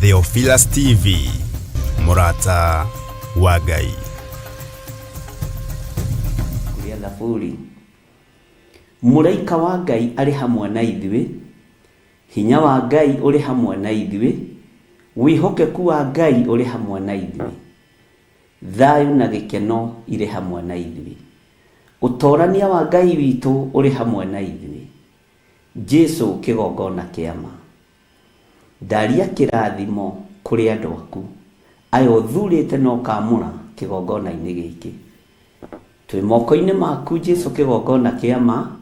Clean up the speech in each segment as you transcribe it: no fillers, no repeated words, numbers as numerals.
Theophilus TV, mũrata wa Ngai. Kũrĩa Thaburi. Mũraika wa Ngai arĩ hamwe na ithuĩ, hinya wa Ngai ũrĩ hamwe na ithuĩ, wĩhokeku wa Ngai ũrĩ hamwe na ithuĩ, thayũ na gĩkeno irĩ hamwe na ithuĩ, ũtorania wa Ngai witũ ũrĩ hamwe na ithuĩ. Jesu kĩgongona kĩa ma. Ndaria kĩrathimo kũrĩ andũ aku, aya ũthurĩte na ũkaamũra kĩgongona-inĩ gĩkĩ. Twĩ moko-inĩ maku Jesu kĩgongona kĩa ma,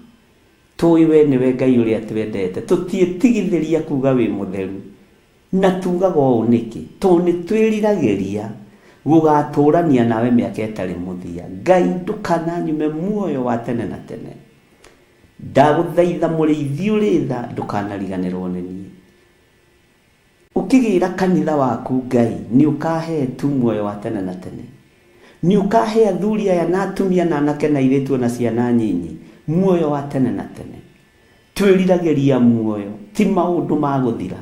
tũĩ we nĩwe Ngai ũrĩa twendete, tũtiĩtigithĩria kuga wĩ mũtheru. Na tugaga ũũ nĩkĩ? Tondũ nĩ twĩriragĩria gũgatũrania nawe mĩaka ĩtarĩ mũthia. Ngai ndũkananyume muoyo wa tene na tene. Ndagũthaitha mũrĩithi ũrĩ tha ndũkanariganĩrwo nĩ niĩ. Ũkĩgĩra kanitha waku Ngai nĩ ũkahe tu muoyo wa tene na tene. Nĩ ũkahe athuri aya na atumia na anake na airĩtu ona ciana nyinyi muoyo wa tene na tene. Twĩriragĩria muoyo ti maũndũ ma gũthira.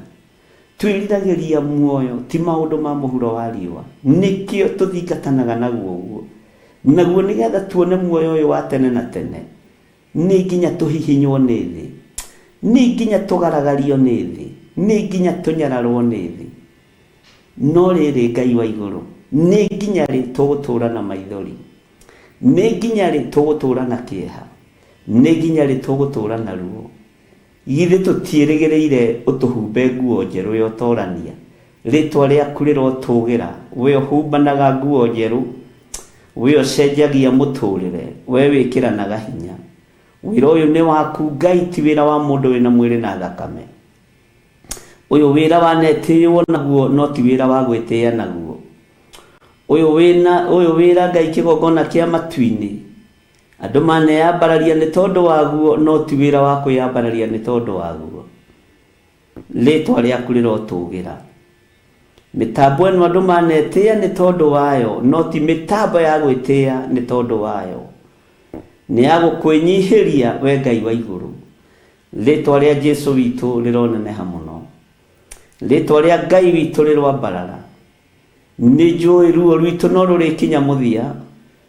Twĩriragĩria muoyo ti maũndũ ma mũhuro wa riũa. Nĩkĩo tũthingatanaga naguo ũguo. Naguo nĩgetha tuone muoyo ũyũ wa tene na tene, nĩ nginya tũhihinywo nĩ thĩ, nĩ nginya tũgaragario nĩ thĩ, nĩ nginya tũnyararwo nĩ thĩ. No rĩrĩ Ngai wa igũrũ, nĩ nginya rĩ tũgũtũũra na maithori? Nĩ nginya rĩ tũgũtũũra na kĩeha? Nĩ nginya rĩ tũgũtũũra na ruo? Githĩ tũtiĩrĩgĩrĩire ũtũhumbe nguo njerũ ya ũtorania? Rĩtwa rĩaku rĩrotũgĩra, we ũhumbanaga nguo njerũ, we ũcenjagia mũtũrĩre, we wĩkĩranaga hinya. Wĩra ũyũ nĩ waku Ngai, ti wĩra wa mũndũ wĩna mwĩrĩ na thakame. Ũyũ wĩra wanetĩĩwo naguo no ti wĩra wa gwĩtĩĩa naguo. Ũyũ wĩna ũyũ wĩra Ngai kĩgongona kĩa matu-inĩ. Andũ maneyambararia nĩ tondũ waguo no ti wĩra wa kwĩyambararia nĩ tondũ waguo. Rĩtwa rĩaku rĩrotũgĩra. Mĩtambo ĩno andũ manetĩĩa nĩ tondũ wayo no ti mĩtambo ya gwĩtĩĩa nĩ tondũ wayo. Nĩ ya gũkwĩnyihĩria we Ngai wa igũrũ. Rĩtwa rĩa Jesu witũ rĩroneneha mũno. Rĩtwa rĩa Ngai witũ rĩroambarara. Nĩ njũĩ ruo rwitũ no rũrĩkinya mũthia,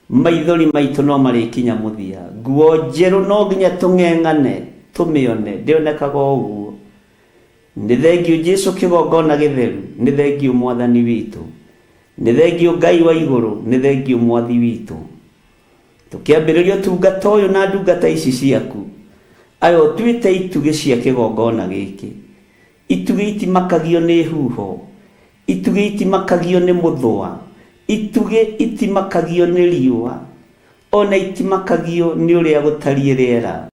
maithori maitũ no marĩkinya mũthia. Nguo njerũ no nginya tũng'eng'ane tũmĩone, ndĩonekaga o ũguo. Nĩ thengiũ Jesu kĩgongona gĩtheru, nĩ thengiũ Mwathani witũ. Nĩ thengiũ Ngai wa igũrũ, nĩ thengiũ Mwathi witũ. Tũkĩambĩrĩria ũtungata ũyũ na ndungata ici ciaku, aya ũtuĩte itugĩ cia kĩgongona gĩkĩ. Itugĩ itimakagio nĩ huho, itugĩ itimakagio nĩ mũthũa, itugĩ itimakagio nĩ riũa, ona itimakagio nĩ ũrĩa gũtariĩ rĩera.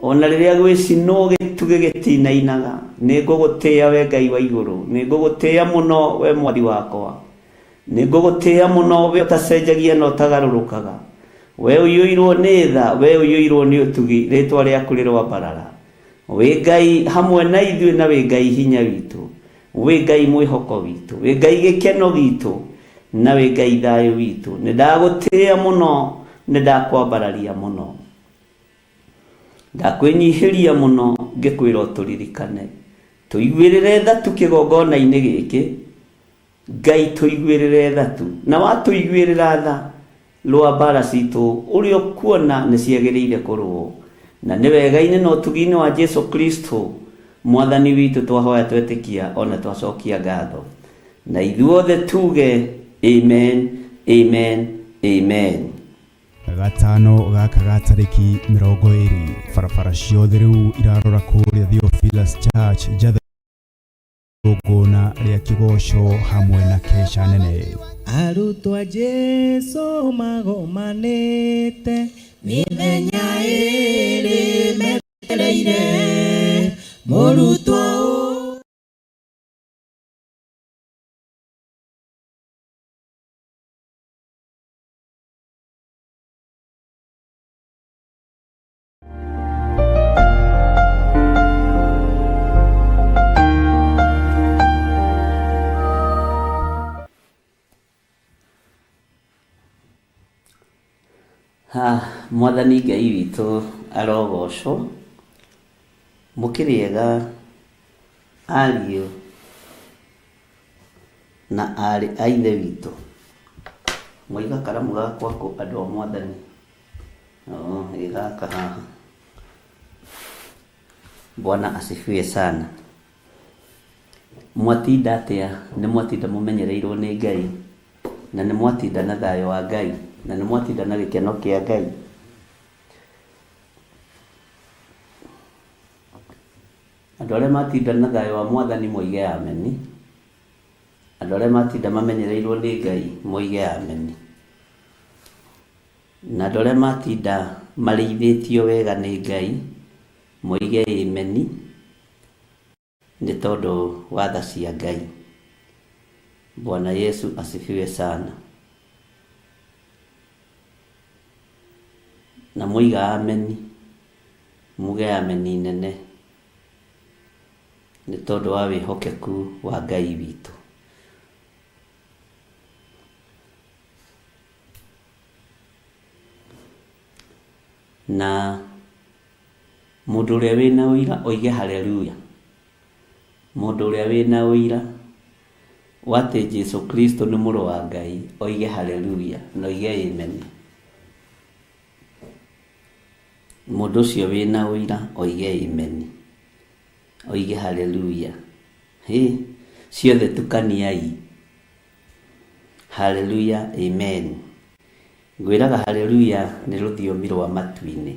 Ona rĩrĩa gwĩcinwo gĩtugĩ gĩtinainaga. Nĩ ngũgũtĩĩa we Ngai wa igũrũ, nĩ ngũgũtĩĩa mũno we Mwathi wakwa. Nĩ ngũgũtĩĩa mũno we ũtacenjagia na ũtagarũrũkaga. We ũiyũirwo nĩ tha, we ũiyũirwo nĩ ũtugi, rĩtwa rĩaku rĩroambarara. Wĩ Ngai hamwe na ithuĩ na wĩ Ngai hinya witũ. Wĩ Ngai mwĩhoko witũ, wĩ Ngai gĩkeno gitũ, na wĩ Ngai thayũ witũ. Nĩ ndagũtĩĩa mũno, nĩ ndakwambararia mũno. Ndakwĩnyihĩria mũno ngĩkwĩra ũtũririkane. Tũiguĩrĩre tha tu kĩgongona-inĩ gĩkĩ. Ngai tũiguĩrĩre tha tu. Na watũiguĩrĩra tha, rũa mbara citũ ũrĩa ũkuona nĩ ciagĩrĩire kũrũo. Na nĩ wega-inĩ na ũtugi-inĩ wa Jesu Kristo Mwathani witũ twahoya twetĩkia ona twacokia ngatho. Na ithuothe tuge amen, amen, amen. Gatano gaka ga tarĩki 20, barabara ciothe rĩu irarora kũrĩa Theophilus Church njatha igongona rĩa kĩgoco hamwe na keca nene. Arutwo a Jesu magomanĩte mĩthenya ĩrĩ metereire mũrutwo ũ. Ha, Mwathani Ngai witũ arogocwo. Mũkĩrĩ ega ariũ Na aarĩ a Ithe witũ. Mwaiga karamu gakwa kũ andũ a Mwathani? Oo, ĩ gaka haha. Bwana asifiwe sana. Mwatinda atĩa? Nĩ mwatinda mũmenyereirwo nĩ Ngai, na nĩ mwatinda na thayũ wa Ngai, na nĩ mwatinda na gĩkeno kĩa Ngai. Andũ arĩa matinda na thayũ wa Mwathani moige ameni. Andũ arĩa matinda mamenyereirwo nĩ Ngai moige ameni. Na andũ arĩa matinda marĩithĩtio wega nĩ Ngai moige ameni, nĩ tondũ wa tha cia Ngai. Bwana Yesu asifiwe sana. Na moiga ameni, muge ameni nene, nĩ tondũ wa wĩhokeku wa Ngai witũ. Na mũndũ ũrĩa wĩna ũira oige haleluya. Mũndũ ũrĩa wĩna ũira wa atĩ Jesu Kristo nĩ mũrũ wa Ngai oige haleluya na oige amen. Mũndũ ũcio wĩna ũira oige amen, oige haleluya. Hĩ, ciothe tukaniai. Haleluya, amen. Ngwĩraga haleluya nĩ rũthiomi rwa matu-inĩ.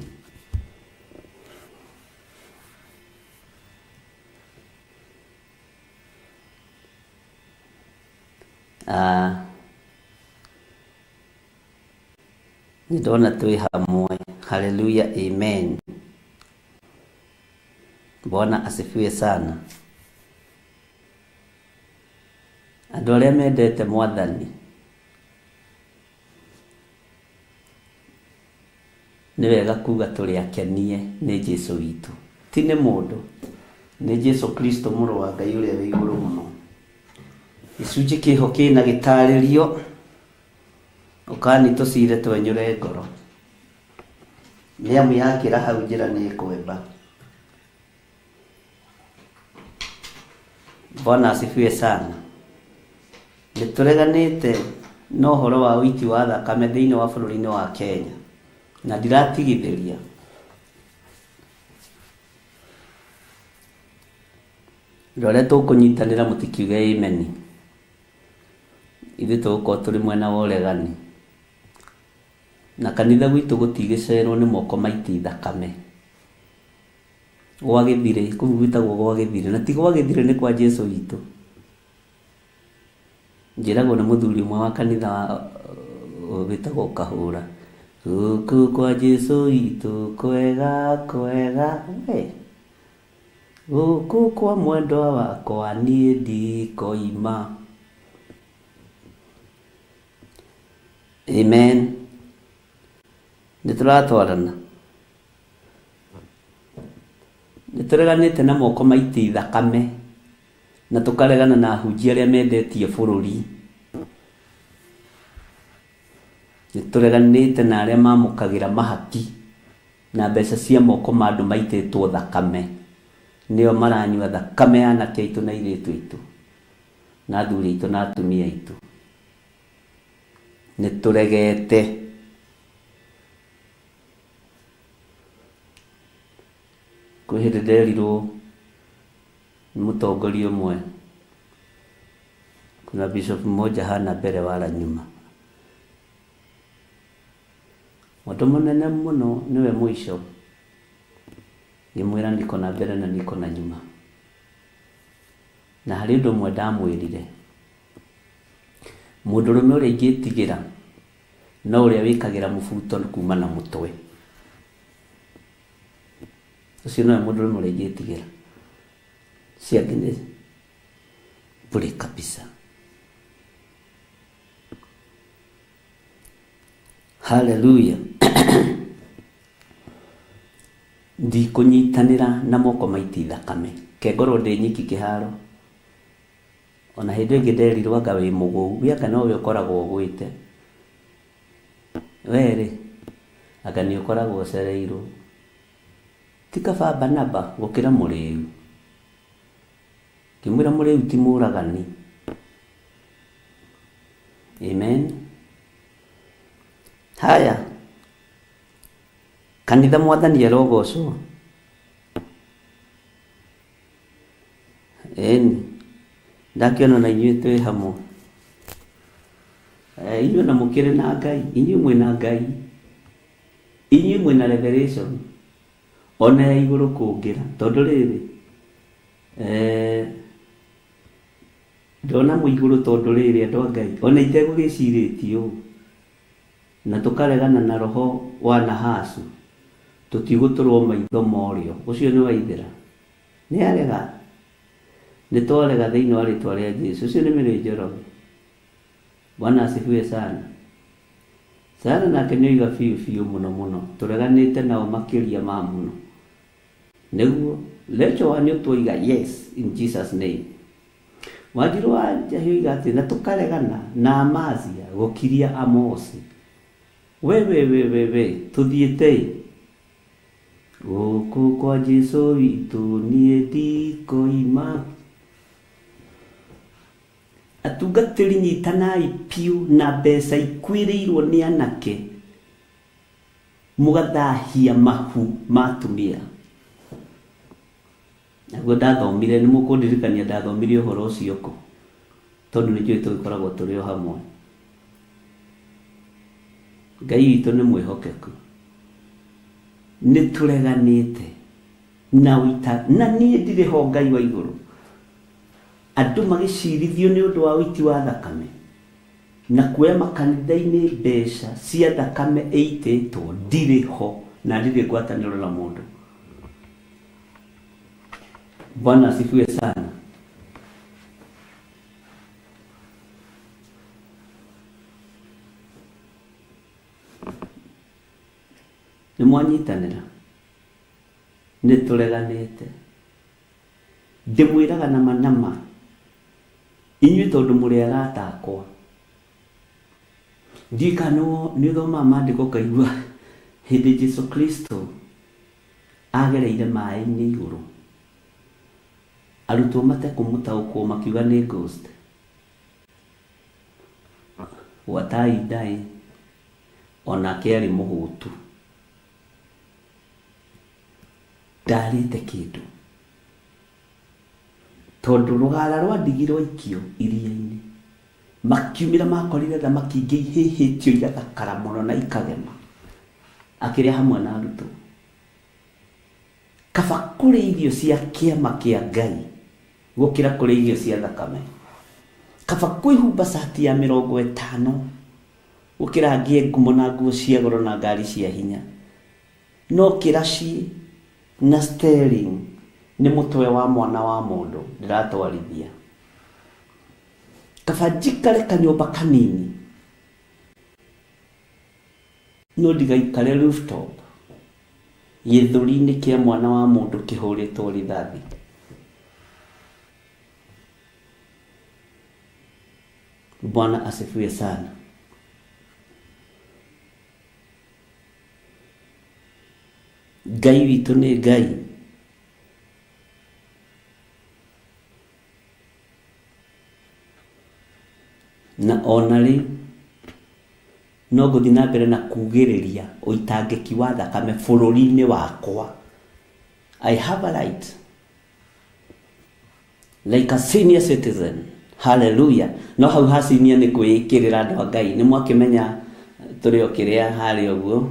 Nĩ ndona twĩ hamwe. Haleluya, amen. Bwana asifiwe sana. Andũ arĩa mendete Mwathani nĩ wega kuga tũrĩ akenie nĩ Jesu witũ, ti nĩ mũndũ, nĩ Jesu Kristo mũrũ wa Ngai ũrĩa wĩ igũrũ mũno. Gĩcunjĩ kĩho kĩna gĩtarĩrio, ũkani tũcire twenyũre ngoro, nĩ amu yakĩra hau njĩra nĩ ĩkwemba. Bwana asifiwe sana. Nĩ tũreganĩte na ũhoro wa ũiti wa thakame thĩinĩ wa bũrũri-inĩ wa Kenya, na ndiratigithĩria. Andũ arĩa tũkũnyitanĩra mũtikiuge amen. Ithuĩ tũgũkorwo tũrĩ mwena wa ũregani. Na kanitha gwitũ gũtigĩcerwo nĩ moko maiti thakame. Gwa gĩthirĩ, kũu gwĩtagwo gwa gĩthirĩ, na ti gwa gĩthirĩ nĩ kwa Jesu witũ. Njĩragwo nĩ mũthuri ũmwe wa kanitha wĩtagwo Kahũra, gũkũ kwa Jesu witũ kwega kwega, we gũkũ kwa mwendwa wakwa niĩ ndikoima. Amen. Nĩ tũratwarana, nĩ tũreganĩte na moko maiti thakame, na tũkaregana na ahunjia arĩa mendetie bũrũri. Nĩ tũreganĩte na arĩa mamũkagĩra mahaki na mbeca cia moko ma andũ maitĩtwo thakame, nĩo maranyua thakame ya anake aitũ na airĩtu aitũ, na athuri aitũ na atumia aitũ. Nĩ tũregete. Kwĩ hĩndĩ nderirwo nĩ mũtongoria ũmwe, kuna bishop mmoja hana mbere wala nyuma, mũndũ mũnene mũno nĩwe mũico, ngĩmwĩra niko na mbere na niko na nyuma. Na harĩ ũndũ ũmwe ndamwĩrire, mũndũrũme ũrĩa ingĩtigĩra no ũrĩa wĩkagĩra mũbuto kuma na mũtwe. Ũcio nowe mũndũrũme ũrĩa ingĩtigĩra. Ũcio angĩ nĩ bure kabisa. Haleluya. Ndikũnyitanĩra na moko maiti thakame, ke ngorwo ndĩ nyiki kĩharo. Ona hĩndĩ ĩngĩ nderirwo anga wĩ mũgũu, we anga nowe ũkoragwo ũgwĩte. We rĩ, anga nĩ ũkoragwo ũcereirwo. Ti kaba Barnaba gũkĩra mũrĩu. Ngĩmwĩra mũrĩu ti mũragani. Amen. Haya, kanitha mwathani arogocwo. Ĩni, ndakĩona na inyuĩ twĩ hamwe. Inyuĩ na mũkĩrĩ na Ngai, inyuĩ mwĩna Ngai, inyuĩ mwĩna revelation ona ya igũrũ kũngĩra, tondũ rĩrĩ ndona mwĩ igũrũ tondũ rĩrĩ andũ a Ngai ona itegũgĩcirĩtie ũũ na tũkaregana na roho wa Nahasu, tũtigũtũrwo maitho ma ũrĩo. Ũcio nĩ waithĩra, nĩ arega, nĩ twarega thĩinĩ wa rĩtwa rĩa Jesu. Ũcio nĩ Mary Njoroge. Bwana asifiwe sana sana. Nake nĩ oiga biũ biũ mũno mũno, tũreganĩte nao makĩria ma mũno. Nĩguo Rachel wanyu twoiga yes in Jesus name. Wanjiru wa Njahi oiga atĩ na tũkaregana na Amazia gũkiria Amosi. We we we we we tũthiĩte ĩ gũkũ kwa Jesu witũ niĩ ndikoima. Atungatĩri nyitanai biũ na mbeca ikuĩrĩirwo nĩ anake, mũgathahia mahu ma atumia. Naguo ndathomire, nĩ mũkũndirikania ndathomire ũhoro ũcio kũ, tondũ nĩ njũĩ tũgĩkoragwo tũrĩ o hamwe. Ngai witũ nĩ mwĩhokeku, nĩ tũreganĩte na ũita, na niĩ ndirĩ ho Ngai wa igũrũ. Andũ magĩcirithio nĩ ũndũ wa ũiti wa thakame na kuoya makanitha-inĩ mbeca cia thakame ĩitĩtwo, ndirĩ ho na ndirĩ ngwatanĩro na mũndũ. Bwana asifiwe sana. Nĩ mwanyitanĩra, nĩ tũreganĩte. Ndĩmwĩraga na ma na ma, inyuĩ tondũ mũrĩ arata akwa. Ndiũĩ kana nĩ ũthomaga maandĩko ũkaigua hĩndĩ Jesu Kristo agereire maĩ-inĩ igũrũ, arutwo matekũmũtaũkwo makiuga nĩ ghost. Gwatai ndaĩ, onake arĩ mũhũtu, ndarĩte kĩndũ, tondũ rũgara rwa ndigi rwaikio iria-inĩ, makiumĩra makorire thamaki ingĩ ihĩhĩtio igathakara mũno na ikagema, akĩrĩa hamwe na arutwo. Kaba kũrĩa irio cia kĩama kĩa Ngai gũkĩra kũrĩa irio cia thakame. Kaba kwĩhumba cati ya 50 gũkĩra ngĩe ngumo na nguo cia goro na ngari cia hinya. No kĩraci na steering nĩ mũtwe wa mwana wa mũndũ ndĩratwarithia. Kaba njikare kanyũmba kanini no ndigaikare rooftop gĩthũri-inĩ kĩa mwana wa mũndũ kĩhũrĩtwo rithathi. Bwana asifiwe sana. Ngai witũ nĩ Ngai. Na ona rĩ no ngũthiĩ na mbere na kugĩrĩria ũitangĩki wa thakame bũrũri-inĩ wakwa. I have a right like a senior citizen. Hallelujah. No hau ha senior nĩ kwĩĩkĩrĩra andũ a Ngai. Nĩ mwakĩmenya tũrĩ o kĩrĩa harĩa ũguo.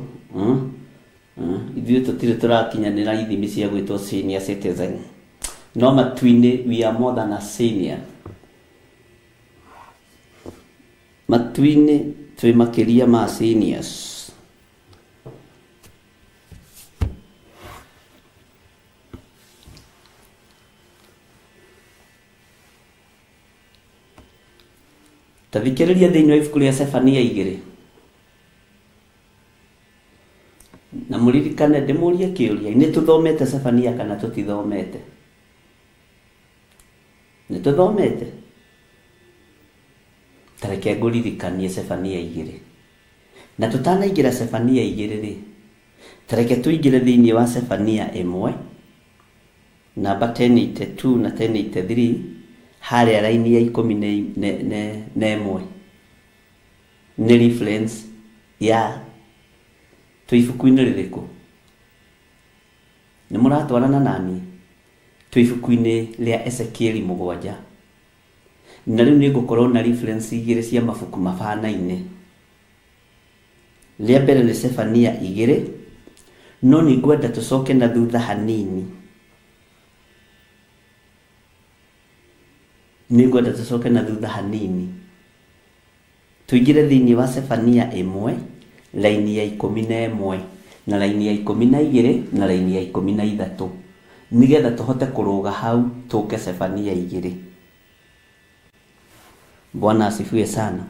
Ithuĩ tũtirĩ tũrakinyanĩra ithimi cia gwĩtwo senior citizen. No matu-inĩ we are more than a senior. Matu-inĩ twĩ makĩria ma seniors. Ta thikĩrĩria thĩinĩ wa ibuku rĩa Sefania 2. Na mũririkane ndĩmũrie kĩũria, nĩ tũthomete Sefania kana tũtithomete? Nĩ tũthomete? Ta reke ngũririkanie Sefania 2. Na tũtanaingĩra Sefania 2 rĩ, ta reke tũingĩre thĩinĩ wa Sefania 1, namba 1082 na 1083, harĩa raini ya 11. Nĩ reference ya twĩ ibuku-inĩ rĩrĩkũ? Nĩ mũratwarana naniĩ? Twĩ ibuku-inĩ rĩa Ezekieli 7. Na rĩu nĩ ngũkorwo na reference igĩrĩ cia mabuku mabanaine. Rĩa mbere nĩ Sefania 2, no nĩ ngwenda tũcoke na thutha hanini. Nĩ ngwenda tũcoke na thutha hanini. Tũingĩre thĩinĩ wa Sefania 1, raini ya 11, na raini ya 12, na raini ya 13. Nĩgetha tũhote kũrũga hau tũke Sefania 2. Bwana asifiwe sana.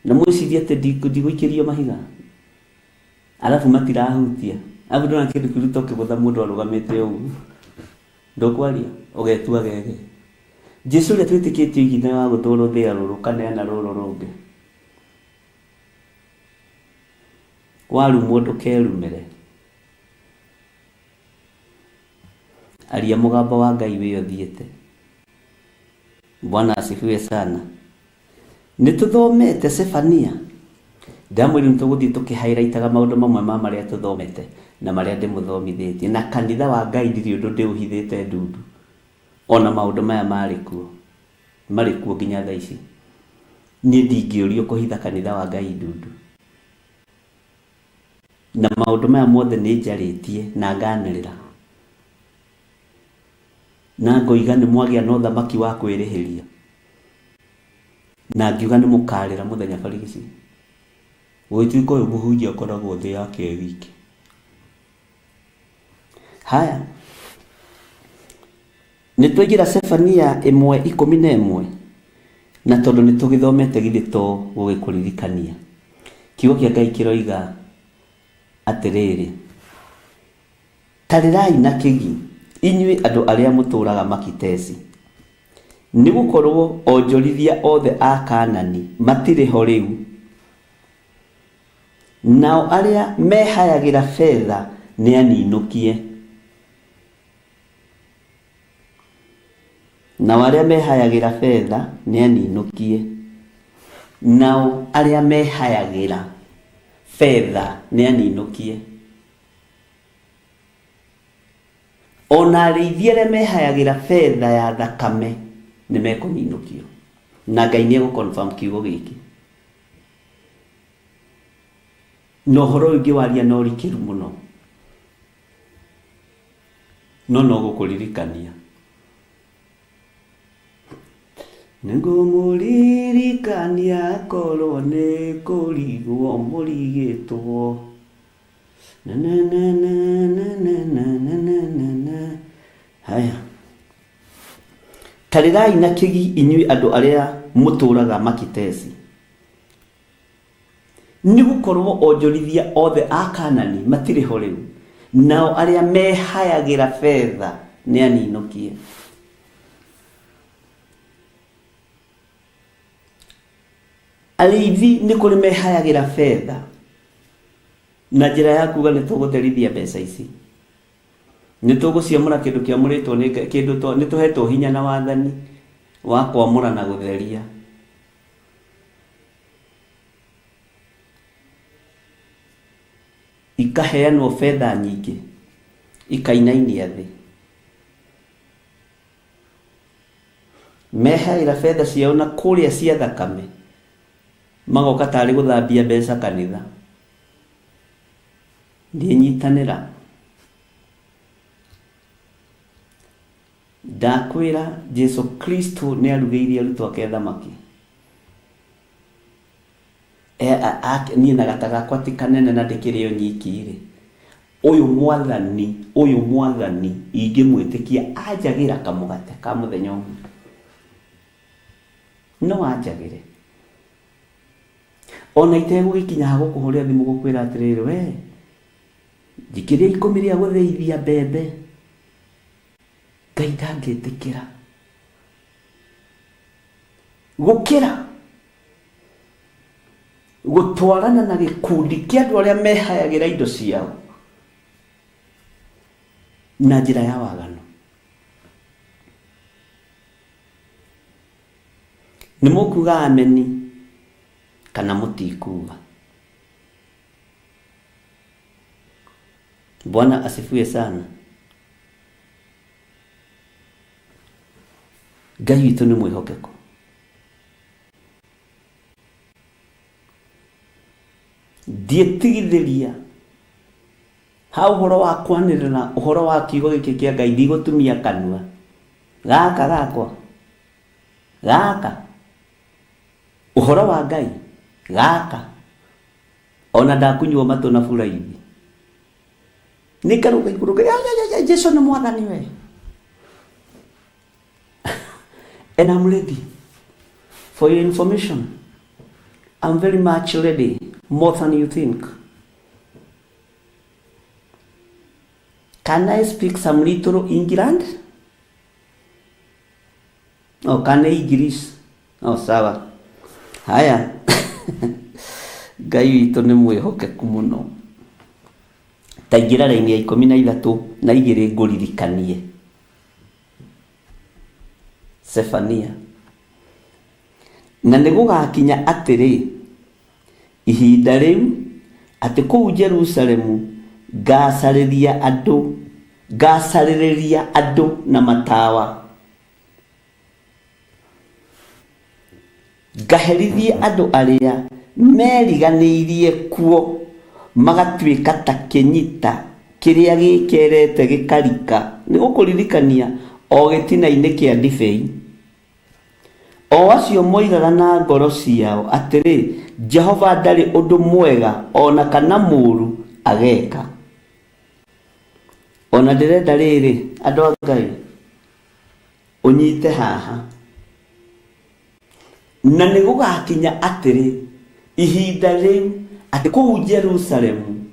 Na mwĩcirie atĩ ndigũikĩrio mahiga, arabu matirahutia, arabu ndona kĩndũ kĩu to kĩgũtha mũndũ arũgamĩte ũguo, ndũkwaria ũgetua gege. Jesu ũrĩa twĩtĩkĩtie oigire wa gũthwo rũthĩa rũrũ kaneana rũrũ rũngĩ. Warumwo ndũkerumĩre, aria mũgambo wa Ngai wĩ ũthiĩte. Bwana asifiwe sana. Nĩ tũthomete Sefania. Ndamwĩrire nĩ tũgũthiĩ tũkĩhairaitaga maũndũ mamwe ma marĩa tũthomete na marĩa ndĩmũthomithĩtie. Na kanitha wa Ngai ndirĩ ũndũ ndĩũhithĩte ndundu. Ona maũndũ maya marĩ kuo, marĩ kuo nginya thaa ici. Niĩ ndingĩũrio kũhitha kanitha wa Ngai ndundu. Na maũndũ maya mothe nĩ njarĩtie na nganĩrĩra. Na ngoiga nĩ mwagĩa na ũthamaki wa kwĩrĩhĩria. Na ngiuga nĩ mũkarĩra mũthenya barigici. Gũgĩtuĩka ũyũ mũhunjia akoragwo thĩ yake e wiki. Haya, nĩ twaingĩra Sefania 1:11, na tondũ nĩ tũgĩthomete githĩ to gũgĩkũririkania. Kiugo kĩa Ngai kĩroiga atĩrĩrĩ, tarĩrai na kĩgi inyuĩ andũ arĩa mũtũũraga Makitesi, nĩ gũkorwo onjorithia othe a Kaanani matirĩ ho rĩu, nao arĩa mehayagĩra betha nĩ aninũkie. Nao arĩa mehayagĩra betha nĩ aninũkie. Nao arĩa mehayagĩra betha nĩ aninũkie. Ona arĩithi arĩa mehayagĩra betha ya thakame nĩ mekũninũkio. Na Ngai nĩ egũ confirm kiugo gĩkĩ. Na ũhoro ũyũ ngĩwaria na ũrikĩru mũno, no no gũkũririkania. Nĩngũmũririkania korwo nĩ kũrigwo mũrigĩtwo. Haya, tarĩrai na kĩgi inyuĩ andũ arĩa mũtũũraga Makitesi, nĩ gũkorwo onjorithia othe a Kaanani matirĩ ho rĩu, nao arĩa mehayagĩra betha nĩ aninũkie. Arĩithi nĩ kũrĩ mehayagĩra betha na njĩra ya kuga nĩ tũgũtherithia mbeca ici, nĩ tũgũciamũra kĩndũ kĩamũrĩtwo nĩ Ngai, kĩndũ nĩ tũhetwo hinya na wathani wa kwamũra na gũtheria. Ikaheanwo betha nyingĩ, ikainainia thĩ. Mehaĩra betha ciao na kũrĩa cia thakame, magoka tarĩ gũthambia mbeca kanitha. Ndiĩnyitanĩra. Ndakwĩra Jesu Kristo nĩ arugĩire arutwo ake thamaki. Niĩ na gata gakwa ti kanene na ndĩkĩrĩ o nyiki rĩ. Ũyũ mwathani, ũyũ mwathani ingĩmwĩtĩkia anjagĩra kamũgate ka mũthenya ũmwe. No anjagĩre. Ona itegũgĩkinya ha gũkũhũrĩra thimũ gũkwĩra atĩrĩrĩ, we njikĩria 10 rĩa gũthĩithia mbembe. Ngai ndangĩtĩkĩra. Gũkĩra gũtwarana na gĩkundi kĩa andũ arĩa mehayagĩra indo ciao na njĩra ya waganu. Nĩ mũkuga ameni kana mũtikuga? Bwana asifiwe sana. Ngai witũ nĩ mwĩhokeku. Ndiĩtigithĩria ha ũhoro wa kwanĩrĩra ũhoro wa kiugo gĩkĩ kĩa Ngai, ndigũtumia kanua gaka gakwa gaka ũhoro wa Ngai gaka, ona ndakunywo matũ na buraithi nĩngarũga igũrũ Ngai, "Ai, ai, ai, Jesu nĩ mwathani we." And I'm ready. For your information, I'm very much ready, more than you think. Can I speak some little England? Oh, can I English? Oh, sawa. Haya. Ngai witũ nĩ mwĩhokeku mũno. Ta ingĩra raini ya 12 ngũririkanie. Sefania. Na nĩ gũgakinya atĩrĩ, ihinda rĩu, atĩ kũu Jerusalemu ngacarĩria andũ na matawa, ngaherithie andũ arĩa meriganĩirie kuo magatuĩka ta kĩnyita kĩrĩa gĩkerete gĩkarika. Nĩ gũkũririkania o gĩtina-inĩ kĩa ndibei. O acio moigaga na ngoro ciao atĩrĩ, Jehova ndarĩ ũndũ mwega ona kana mũũru ageka. Ona ndĩrenda rĩrĩ, andũ a Ngai, ũnyite haha. Na nĩ gũgakinya atĩrĩ, ihinda rĩu, atĩ kũu Jerusalemu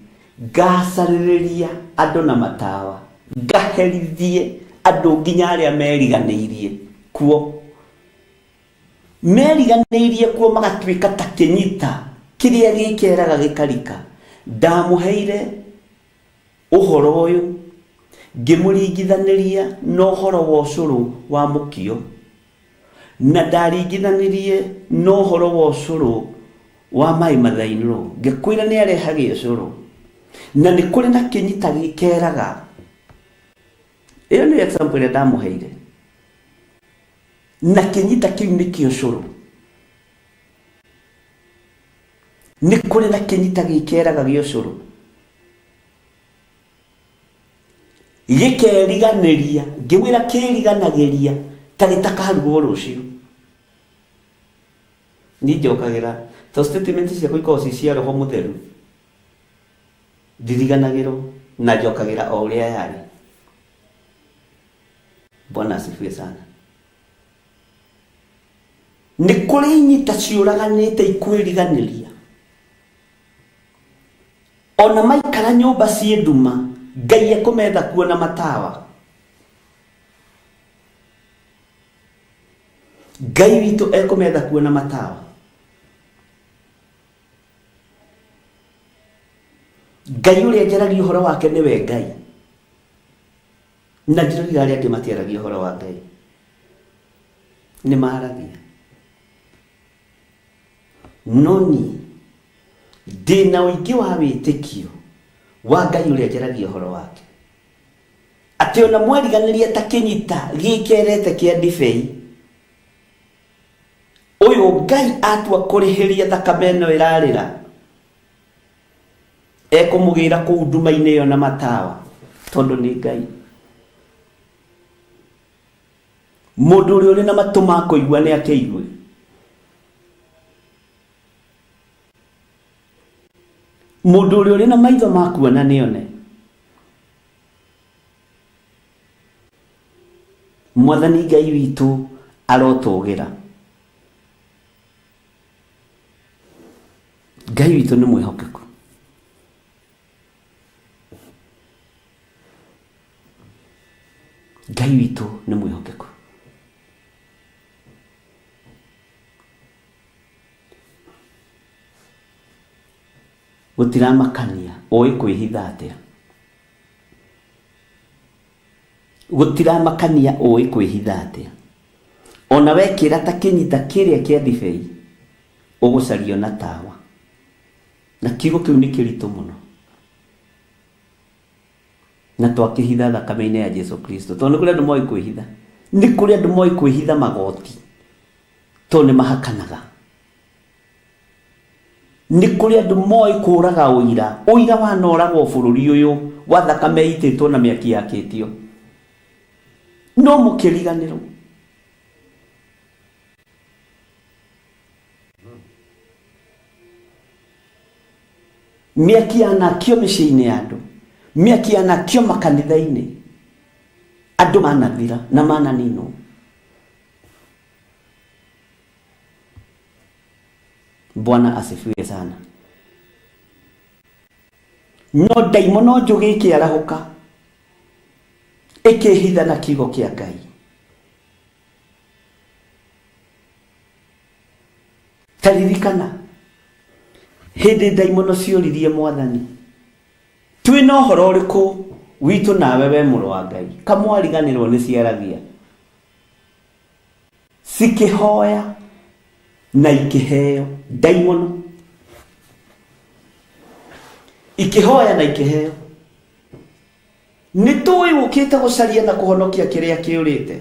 ngacarĩrĩria andũ na matawa, ngaherithie andũ nginya arĩa meriganĩirie kuo. Meriganĩirie kuo magatuĩka ta kĩnyita kĩrĩa gĩkeraga gĩkarika. Ndamũheire ũhoro ũyũ ngĩmũringithanĩria na ũhoro wa ũcũrũ wa mũkio, na ndaringithanirie na ũhoro wa ũcũrũ wa maĩ mathainũrũ. Ngĩkwĩra nĩ arehage ũcũrũ, na nĩ kũrĩ na kĩnyita gĩkeraga. Ĩyo nĩyo example ĩrĩa ndamũheire. Na kĩnyita kĩu nĩkĩo ũcũrũ. Nĩ kũrĩ na kĩnyita gĩkeraga gĩa ũcũrũ, gĩkeriganĩria. Ngĩmwĩra kĩriganagĩria ta gĩtakarugwo rũciũ. Niĩ njokagĩra to statement ciakwa ikoragwo ci cia roho mũtheru, ndiriganagĩrwo na njokagĩra o ũrĩa yarĩ. Bwana asifiwe sana. Nĩ kũrĩ inyita ciũraganĩte ikwĩriganĩria. Ona maikara nyũmba ciĩ nduma, Ngai ekũmetha kuo na matawa. Ngai witũ ekũmetha kuo na matawa. Ngai ũrĩa njaragia ũhoro wake nĩwe Ngai. Na njiragia arĩa angĩ matiaragia ũhoro wa Ngai. Nĩ maragia. No niĩ ndĩna ũingĩ wa wĩtĩkio wa Ngai ũrĩa njaragia ũhoro wake. Atĩ ona mweriganĩria ta kĩnyita gĩkerete kĩa ndibei, ũyũ Ngai atua kũrĩhĩria thakame ĩno ĩrarĩra, ekũmũgĩra kũu nduma-inĩ ĩyo na matawa, tondũ nĩ Ngai. Mũndũ ũrĩa ũrĩ na matũ ma kũigua nĩ akĩigue. Mũndũ ũrĩa ũrĩ na maitho ma kuona nĩ one. Mwathani Ngai witũ arotũgĩra. Ngai witũ nĩ mwĩhokeku. Ngai witũ nĩ mwĩhokeku. Gũtiramakania ũĩ kwĩhitha atĩa. Gũtiramakania ũĩ kwĩhitha atĩa. Ona wekĩra ta kĩnyita kĩrĩa kĩa ndibei, ũgũcario na tawa. Na kiugo kĩu nĩ kĩritũ mũno. Na twakĩhitha thakame-inĩ ya Jesu Kristo. Tondũ nĩ kũrĩ andũ moĩ kwĩhitha. Nĩ kũrĩ andũ moĩ kwĩhitha magoti. Tondũ nĩ mahakanaga. Nĩ kũrĩ andũ moĩ kũraga ũira. Ũira wanoragwo bũrũri ũyũ wa thakame ĩitĩtwo na mĩaki yakĩtio. No mũkĩriganĩrwo. Mĩaki yanakio mĩciĩ-inĩ ya andũ. Mĩaki yanakio makanitha-inĩ. Andũ manathira na mananinwo. Bwana asifiwe sana. No ndaimono njũgĩ ĩkĩarahũka ĩkĩhitha na kiugo kĩa Ngai. Ta ririkana hĩndĩ ndaimono cioririe Mwathani, twĩna ũhoro ũrĩkũ witũ nawe we mũrũ wa Ngai? Kamwariganĩrwo nĩ ciaragia. Cikĩhoya na ikĩheo ndaimono. Ikĩhoya na ikĩheo. Nĩ tũĩ ũkĩte gũcaria na kũhonokia kĩrĩa kĩũrĩte.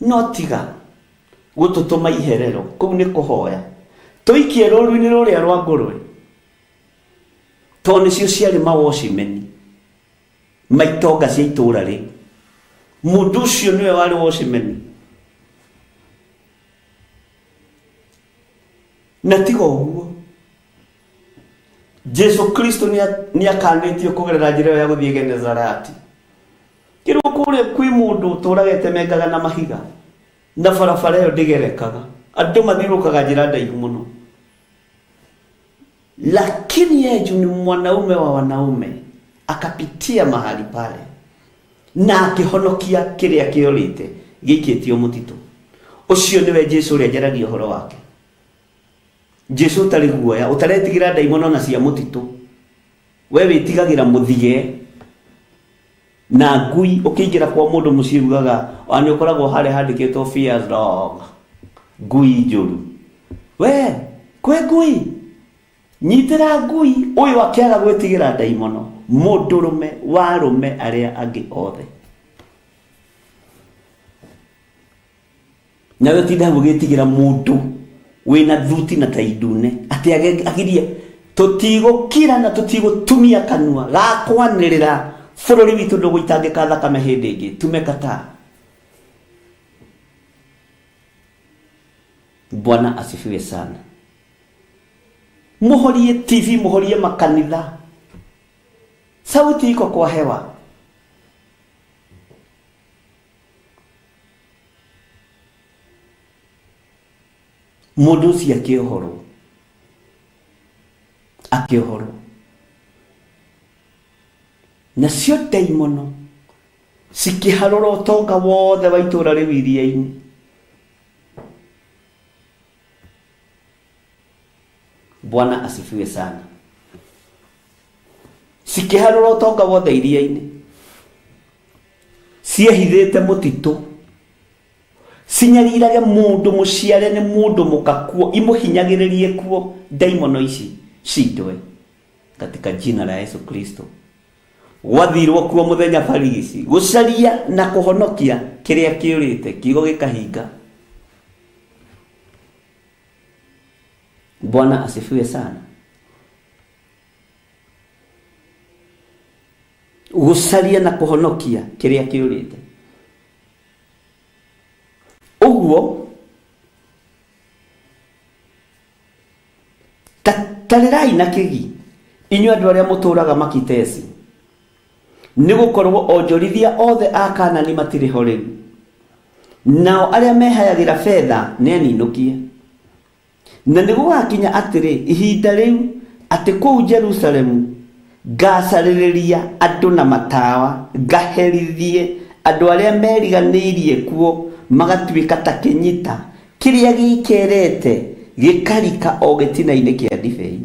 No tiga gũtũtũma iherero, kũu nĩ kũhoya. Tũikie rũru-inĩ rũrĩa rwa ngũrwe. Tondũ nĩcio ciarĩ mawocimeni ma itonga cia itũũra rĩu. Mũndũ ũcio nĩwe warĩ wocimeni. Na tiga ũguo, Jesu Kristo nĩ akanĩtio kũgerera njĩra ĩyo ya gũthiĩ Genesarati. Kĩrwo kũrĩa kwĩ mũndũ ũtũraga etemengaga na mahiga na barabara ĩyo ndĩgerekaga. Andũ mathiũrũrũkaga njĩra ndaihu mũno. Lakini yeye juu ni mwanaume wa wanaume akapitia mahali pale na akĩhonokia kĩrĩa kĩorĩte gĩikĩtio mũtitũ. Ũcio nĩwe Jesu ũrĩa njaragia ũhoro wake. Jesu ũtarĩ guoya, ũtaretigĩra ndaimono na cia mũtitũ. We wĩtigagĩra mũthige na ngui. Ũkĩingĩra kwa mũndũ mũciĩ ugaga, ona nĩ ũkoragwo harĩa handĩkĩtwo fierce dog, ngui njũru. We, kwĩ ngui? Nyitĩra ngui. Ũyũ akĩaga gwĩtigĩra ndaimono, mũndũrũme wa arũme arĩa angĩ othe. Nawe ũtinda hau ũgĩtigĩra mũndũ wĩna thuti na tai ndune atĩ agirie tũtigũkira na tũtigũtumia kanua ga kwanĩrĩra bũrũri witũ ndũgũitangĩka thakame hĩndĩ ĩngĩ. Tumekataa. Bwana asifiwe sana. Mũhorie TV, mũhorie makanitha, sauti iko kwa hewa. Mũndũ ũcio akĩohorwo, akĩohorwo. Nacio ndaimono cikĩharũra ũtonga wothe wa itũũra rĩu iria-inĩ. Bwana asifiwe sana. Cikĩharũra ũtonga wothe iria-inĩ. Ciehithĩte mũtitũ. Cinyarirage mũndũ mũciare nĩ mũndũ mũka kuo, imũhinyagĩrĩrie kuo. Ndaimono ici cindwe katika jina la Yesu Kristo. Gwathirwo kuo mũthenya barigici gũcaria na kũhonokia kĩrĩa kĩũrĩte, kiugo gĩkahinga. Bwana asifiwe sana. Gũcaria na kũhonokia kĩrĩa kĩũrĩte. Ũguo tarĩrai na kĩgi inyuĩ andũ arĩa mũtũũraga Makitesi, nĩ gũkorwo onjorithia othe a Kaanani matirĩ ho rĩu, nao arĩa mehayagĩra betha nĩ aninũkie. Na nĩgũgakinya atĩrĩ, ihinda rĩu, atĩ kũu Jerusalemu ngacarĩrĩria andũ na matawa, ngaherithie andũ arĩa meriganĩirie kuo magatuĩka ta kĩnyita kĩrĩa gĩĩkerete gĩkarika o gĩtina-inĩ kĩa ndibei,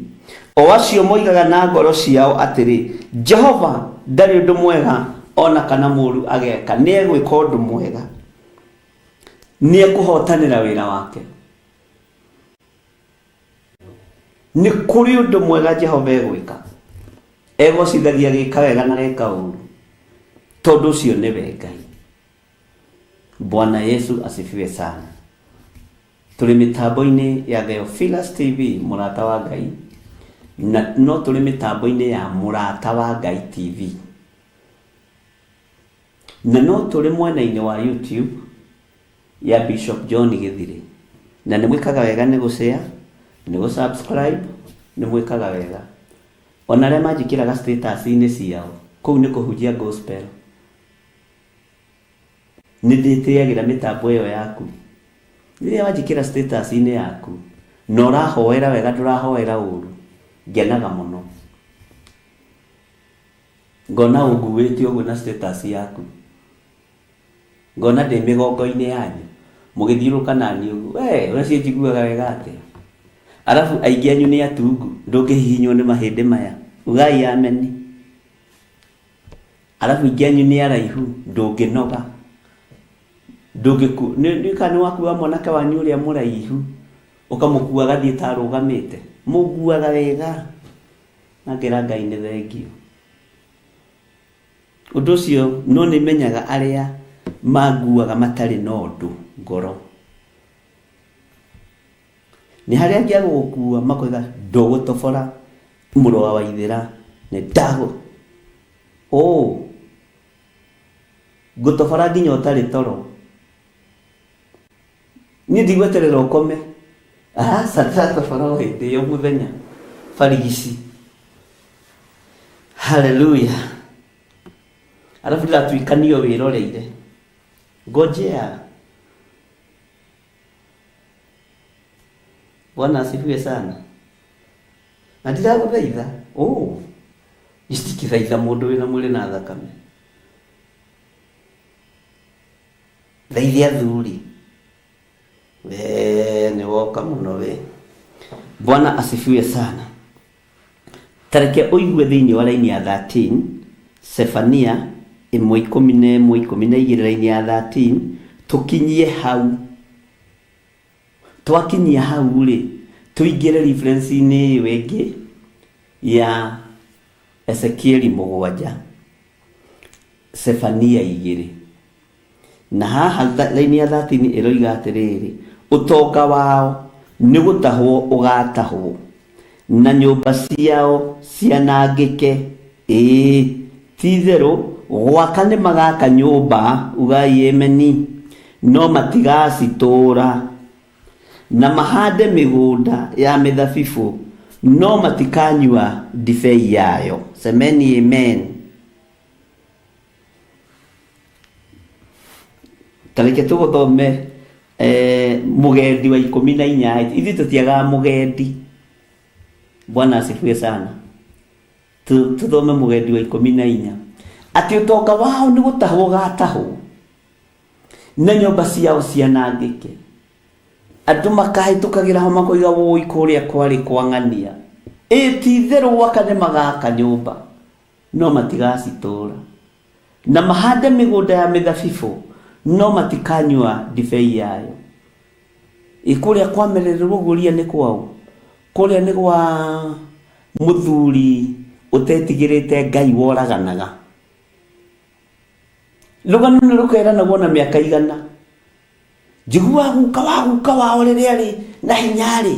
o acio moigaga na ngoro ciao atĩrĩ, Jehova ndarĩ ũndũ mwega Ona kana mũũru ageka, nĩ egwĩka ũndũ mwega, nĩ ekũhotanĩra wĩra wake. Nĩ kũrĩ ũndũ mwega Jehova egwĩka, egocithagia agĩka wega na ageka ũru, tondũ ũcio nĩwe Ngai. Bwana Yesu asifiwe sana. Tũrĩ mĩtambo-inĩ ya Theophilus TV mũrata wa Ngai, na no tũrĩ mĩtambo-inĩ ya Mũrata wa Ngai TV, na no tũrĩ mwena-inĩ wa YouTube ya Bishop John Gĩthirĩ. Na nĩ mwĩkaga wega nĩ gũ share, nĩ gũ subscribe, nĩ mwĩkaga wega. Ona arĩa manjĩkĩraga status-inĩ ciao, kũu nĩ kũhunjia gospel. Nĩ ndĩtĩagĩra mĩtambo ĩyo yaku. Rĩrĩa wanjĩkĩra status inĩ yaku na ũrahoera wega ndũrahoera ũru, ngenaga mũno. Ngona ũnguĩte ũguo na status yaku. Ngona ndĩ mĩgongo-inĩ yanyu mũgĩthiũrũrũka naniĩ ũguo. We ũreciria njiguaga wega atĩa? Arabu aingĩ anyu nĩ atungu, ndũngĩhihinywo nĩ mahĩndĩ maya. Ugai ameni. Arabu aingĩ anyu nĩ araihu, ndũngĩnoga. Ndũngĩku, nĩ kana nĩ wakua mwanake wanyu ũrĩa mũraihu, ũkamũkua agathiĩ ta arũgamĩte. Mũnguaga wega. Na ngera Ngai nĩ thengiũ. Ũndũ ũcio no nĩ menyaga arĩa manguaga matarĩ na ũndũ ngoro. Nĩ harĩ angĩ a gũgũkua makoiga ndũgũtobora mũrũ wa Waithĩra nĩ ndagũ ũũ ngũtobora nginya ũtarĩ toro. Niĩ ndigweterera ũkome. Aca ndĩratobora o hĩndĩ ĩyo mũthenya barigici. Haleluya. Arabu ndĩratuĩkanio wĩroreire. Ngojea. Bwana asifiwe sana. Na ndiragũthaitha. Oh. Itikithaitha mũndũ wĩna mwĩrĩ na thakame. Thaithia athuri. We nĩ woka mũno we. Bwana asifiwe sana. Tareke ũigue thĩinĩ wa raini ya 13, Sefania 1:11 12 raini ya 13, tũkinyie hau. Twakinyia hau rĩ, tũingĩre reference-inĩ ĩyo ĩngĩ ya Ezekieli 7, Sefania 2. Na haha raini ya 13 ĩroiga atĩrĩrĩ, ũtonga wao nĩ gũtahwo ũgatahwo, na nyũmba ciao cianangĩke, ĩĩ, ti-itherũ gwaka nĩmagaka nyũmba, ugai ameni, no matigacitũũra, na mahande mĩgũnda ya mĩthabibũ, no matikanyua ndibei yayo. Semeni amen. Ta reke tũgũthome eh, mũgendi wa 14. Ithuĩ tũtiagaga mũgendi. Bwana asifiwe sana. Tũthome mũgendi wa 14 atĩ ũtonga wao nĩ gũtahwo ũgatahwo na nyũmba ciao cianangĩke. Andũ makahĩtũkagĩra ho makoiga wũi kũrĩa kwarĩ kwa ng'ania. Ĩ ti itherũ gwaka nĩ magaka nyũmba no matigacitũũra, na mahande mĩgũnda ya mĩthabibũ no matikanyua ndibei yayo. Ĩ kũrĩa kwamerererwo ũguo ria nĩ kwaũ? Kũrĩa nĩ gwa mũthuri ũtetigĩrĩte Ngai woraganaga. Rũgano nĩ rũkeranagwo na mĩaka igana. Njiguaga guka wa guka wao rĩrĩa arĩ na hinya-rĩ,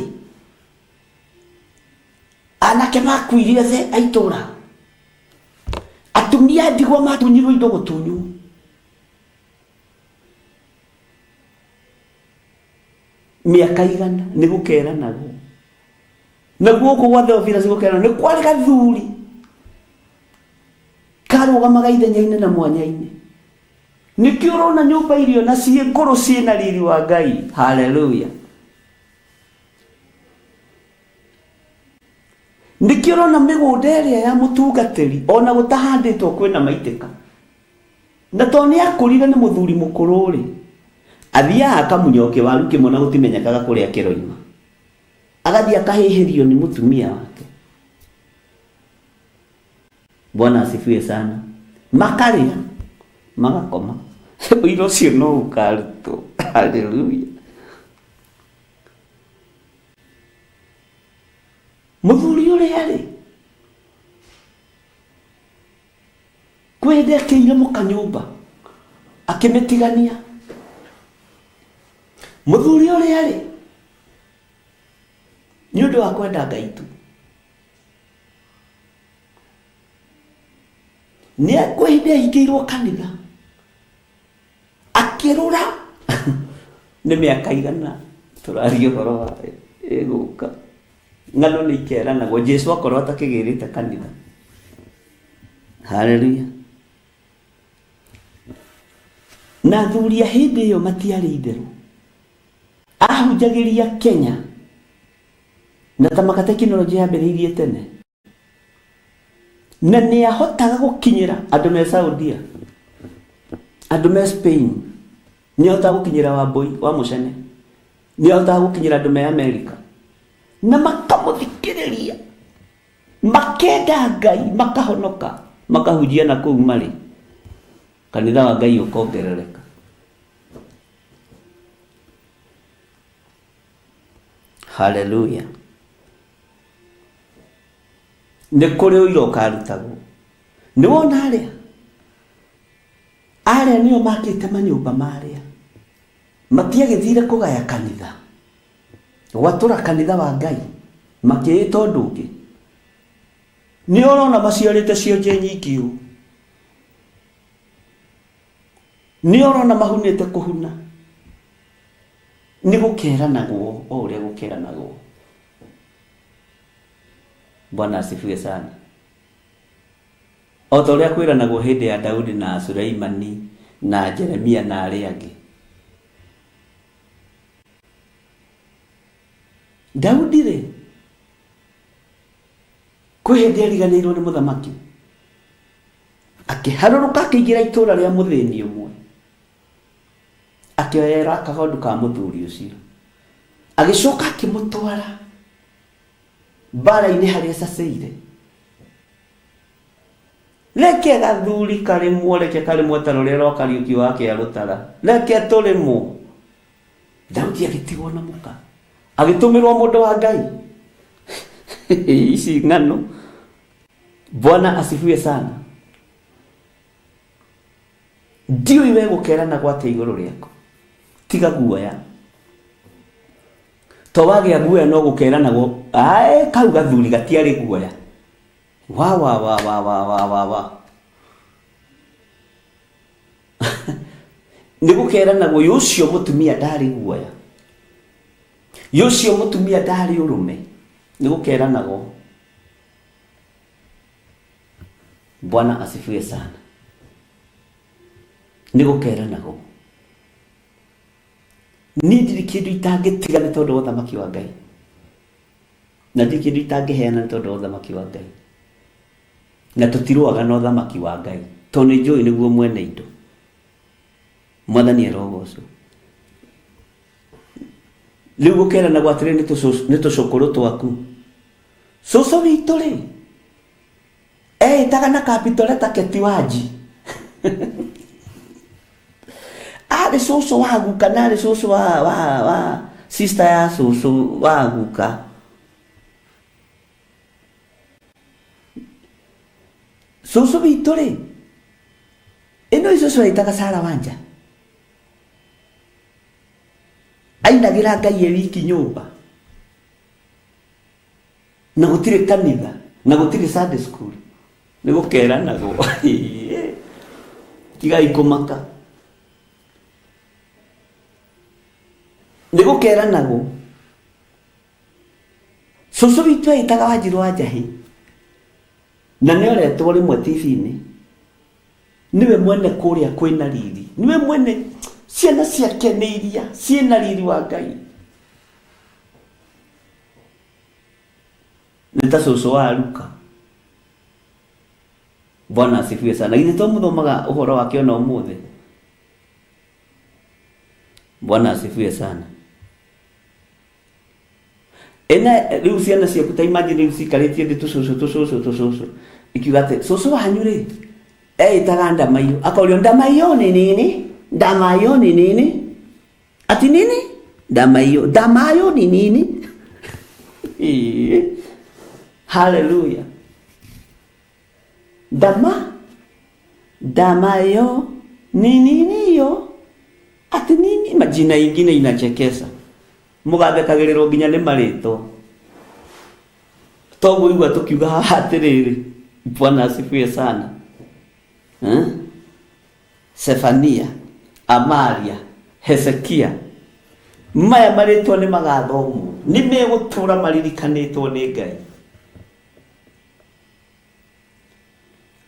anake makuire othe a itũra. Atumia a ndigwa matunyirwo indo gũtunywo. Mĩaka igana nĩ gũkeranagwo. Na gũkũ gwa Theophilus gũkeranagwo nĩ kwarĩ gathuri karũgamaga ithenya-inĩ na mwanya-inĩ. Nĩkĩo ũrona nyũmba irio na ciĩ ngũrũ ciĩ na riri wa Ngai. Haleluya. Nĩkĩo ũrona mĩgũnda ĩrĩa ya mũtungatĩri ona gũtahandĩtwo kwĩna maitĩka. Na tondũ nĩ akũrire nĩ mũthuri mũkũrũ rĩ, athiaga akamunya o kĩwaru kĩmwe na gũtimenyekaga kũrĩa kĩroima. Agathiĩ akahĩhĩrio nĩ mũtumia wake. Bwana asifiwe sana. Makarĩa. Magakoma. Ũira ũcio no ũkarutwo. Haleluya. Mũthuri ũrĩa rĩ, kwĩ hĩndĩ akĩire mũka nyũmba akĩmĩtigania. Mũthuri ũrĩa rĩ, nĩ ũndũ wa kwenda Ngai tu, nĩ kwĩ hĩndĩ ahingĩirwo kanitha akĩrũra. Nĩ mĩaka igana tũraria ũhoro wa ĩgũka, ng'ano nĩ ikeranagwo Jesu akorwo atakĩgĩrĩte kanitha. Haleluya. Na athuri a hĩndĩ ĩyo matiarĩ itherũ, ahunjagĩria Kenya na tamaka tekinoronjĩ yambĩrĩirie tene, na nĩ ahotaga gũkinyĩra andũ me Saudia, andũ me Spain, nĩ ahotaga gũkinyĩra Wambũi wa Mũcene, nĩ ahotaga gũkinyĩra andũ me Amerika, na makamũthikĩrĩria, makenda Ngai, makahonoka, makahunjia na kũu marĩ, kanitha wa Ngai ũkongerereka. Haleluya. Nĩ kũrĩ ũira ũkarutagwo. Nĩ wona arĩa arĩa nĩo makĩte manyũmba marĩa matiagĩthire kũgaya kanitha, gwatũra kanitha wa Ngai, makĩĩta ũndũ ũngĩ. Nĩ ũrona maciarĩte cionje nyingĩ ũũ, nĩ ũrona mahunĩte kũhuna. Nĩ gũkeranagwo o ũrĩa gũkeranagwo. Bwana asifiwe sana. O ta ũrĩa kwĩranagwo hĩndĩ ya Daudi na Suleimani na Jeremia na arĩa angĩ. Daudi rĩ, kwĩ hĩndĩ ariganĩirwo nĩ mũthamaki, akĩharũrũka akĩingĩra itũũra rĩa mũthĩni ũmwe, akĩoera kagondu ka mũthuri ũcio, agĩcoka akĩmũtwara mbara-inĩ harĩa acacĩire. Reke gathuri karĩmwo, reke karĩmwo ta rũrĩa rwa Kariũki wa Kĩarũtara, reke tũrĩmwo. Daudi agĩtigwo na mũka, agĩtũmĩrwo mũndũ wa Ngai. Ici ng'ano. Bwana asifiwe sana. Ndiũĩ we gũkerana gwate igũrũ rĩaku, tiga guoya. To wagĩa guoya no gũkeranagwo, ae kau gathuri gatiarĩ guoya. Wa wa wa wa wa wa wa wa. Nĩ gũkeranagwo yũ ũcio mũtumia ndarĩ guoya, yũ ũcio mũtumia ndarĩ ũrũme. Nĩ gũkeranagwo. Bwana asifiwe sana. Nĩ gũkeranagwo. Niĩ ndirĩ kĩndũ itangĩtiga nĩ tondũ wa ũthamaki wa Ngai, na ndirĩ kĩndũ itangĩheana nĩ tondũ wa ũthamaki wa Ngai. Na tũtirũaga na ũthamaki wa Ngai, tondũ nĩ njũĩ nĩguo mwene indo. Mwathani arogocwo. Rĩu gũkeranagwo atĩrĩ, nĩ tũcũkũrũ twaku. Cũcũ witũ rĩ, eĩtaga na capital letter Keti Wanji. Arĩ cũcũ wa guka na arĩ cũcũ wa sister ya cũcũ wa guka. Cũcũ witũ rĩ, ĩno ĩ cũcũ eĩtaga Sarah Wanja. Ainagĩra Ngai e wiki nyũmba, na gũtirĩ kanitha, na gũtirĩ Sunday school. Nĩ gũkeranagwo. Tigai kũmaka. Nĩ gũkeranagwo. Cũcũ witũ eĩtaga Wanjirũ wa Njahĩ, na nĩ oretwo rĩmwe TV-inĩ. Nĩwe mwene kũrĩa kwĩna riri, nĩwe mwene ciana ciake nĩ iria ciĩna riri wa Ngai. Nĩ ta cũcũ wa Luka. Bwana asifiwe sana. Githĩ to mũthomaga ũhoro wake ona ũmũthĩ? Bwana asifiwe sana. Ena rĩu ciana ciaku ta imagine rĩu cikarĩtie thĩ tũcũcũ tũcũcũ tũcũcũ, ikiuga atĩ cũcũ wanyu rĩ Eitaga ndamaiyũ, akorio ndamaiyũ ni nini? Ndamaiyũ ni nini? Ati nini? Ndamaiyũ. Ndamaiyũ ni nini? Ĩĩ. Haleluya. Ndama ndamayo ni nini yo? Ati nini? Majina ingine inachekesha. Mugathekagĩrĩrwo nginya nĩ marĩtwa. Toguo igua tukiuga haha atĩrĩrĩ, Bwana asifiwe sana. Eh? Sefania, Amaria, Hezekia. Maya marĩtwa nĩ magathomwo, nĩ megũtũra maririkanĩtwo nĩ Ngai.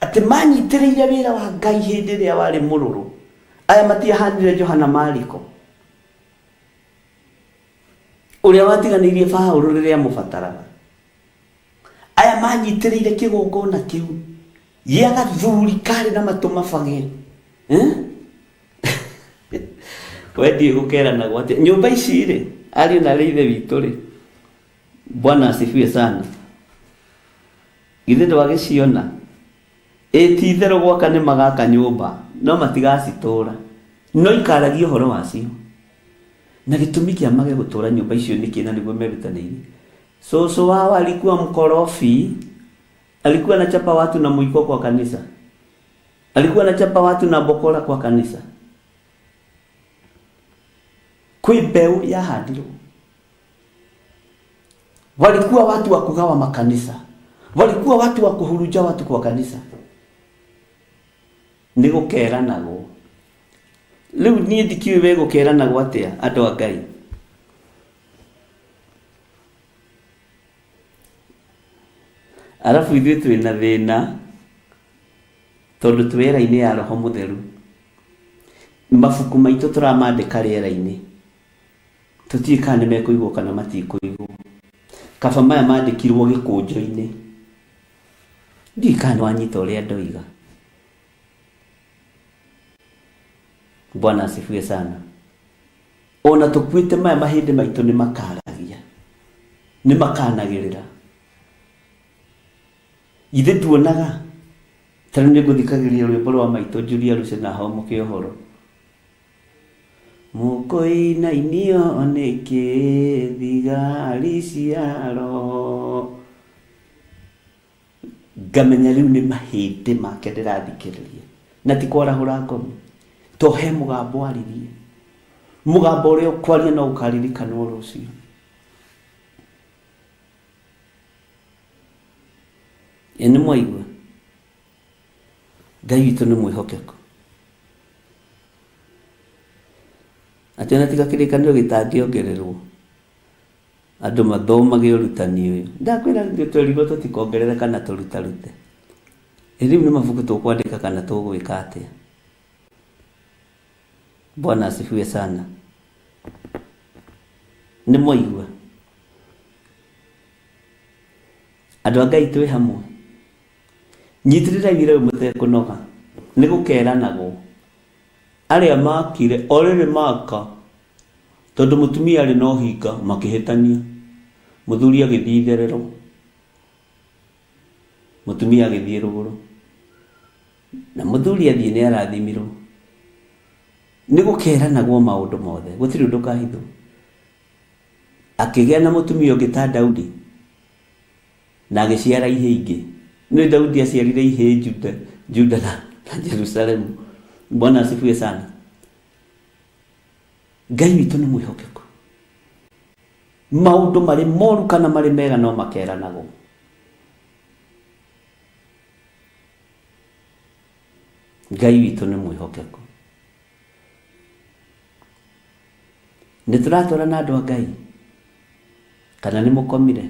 Atĩ manyitĩrĩire wĩra wa Ngai hĩndĩ ĩrĩa warĩ mũrũrũ. Aya matiahanire Johana Mariko ũrĩa watiganĩirie Paũlũ rĩrĩa amũbataraga. Aya manyitĩrĩire kĩgongona kĩu gĩa gathuri karĩ na matũ mabage. Eh? We ndiũĩ gũkeranagwo atĩa. Nyũmba ici rĩ, ariũ na arĩ ithe witũ rĩ, Bwana asifiwe sana. Githĩ ndwagĩciona? Ĩ ti itherũ gwaka nĩ magaka nyũmba, no matigacitũũra. No ikaragia ũhoro wacio. Na gĩtũmi kĩa mage gũtũũra nyũmba icio nĩkĩ na nĩguo merutanĩirie? Cũcũ wao alikuwa mkorofi, alikuwa anachapa watu na mwiko kwa kanisa. Alikuwa anachapa watu na bokora kwa kanisa. Kwĩ mbeũ yahandirwo. Walikuwa watu wa kugawa makanisa, walikuwa watu wa kuhuruja watu kwa kanisa. Nĩ gũkeranagwo. Rĩu niĩ ndikiũĩ we gũkeranagwo atĩa andũ a Ngai. Arabu ithuĩ twĩna thĩna tondũ twĩ era-inĩ ya Roho Mũtheru. Mabuku maitũ tũramandĩka rĩera-inĩ. Tũtiũĩ kana nĩ mekũigwo kana matikũigwo. Kaba maya mandĩkirwo gĩkũnjo-inĩ. Ndiũĩ kana nĩ wanyita ũrĩa ndoiga. Bwana asifiwe sana. Ona tũkuĩte maya mahĩndĩ maitũ nĩ makaragia. Nĩ makanagĩrĩra. Githĩ nduonaga? Ta rĩu nĩ ngũthikagĩrĩria rwĩmbo rwa maitũ Julia Lucy na homoke ũhoro. Mũkũinainio nĩkĩ thigari cia roho? Ngamenya rĩu nĩ mahĩndĩ make ndĩrathikĩrĩria na ti kwarahũra ngomi to he mũgambo aririe mũgambo ũrĩa ũkwaria no ũkaririkanwo rũciũ. Ĩ nĩ mwaigua? Ngai witũ nĩ mwĩhokeku. Atĩ ona tiga kĩrĩkanĩro gĩtangĩongererwo, andũ mathomage ũrutani ũyũ. Ndakwĩra ithuĩ twerirwo tũtikongerere kana tũrutarute. Ĩ rĩu nĩ mabuku tũkwandĩka kana tũgwĩka atĩa? Bwana asifiwe sana. Nĩ mwaigua? Andũ a Ngai twĩ hamwe. Nyitĩrĩrai wĩra ũyũ mũtekũnoga. Nĩ gũkeranagwo. Arĩa makire, o rĩrĩ maka, tondũ mũtumia arĩ na ũhinga, makĩhĩtania. Mũthuri agĩthiĩ itherero, mũtumia agĩthiĩ rũgũrũ. Na mũthuri athiĩ nĩ arathimirwo. Nĩ gũkeranagwo maũndũ mothe, gũtirĩ ũndũ ũkahithwo. Akĩgĩa na mũtumia ũngĩ ta Daudi, na agĩciara ihĩĩ ingĩ. Nĩ Daudi aciarire ihĩĩ Juda, Juda na, na Jerusalemu. Bwana asifiwe sana. Ngai witũ nĩ mwĩhokeku. Maũndũ marĩ moru kana marĩ mega no makeranagwo. Ngai witũ nĩ mwĩhokeku. Nĩ tũratwara na andũ a Ngai kana nĩ mũkomire?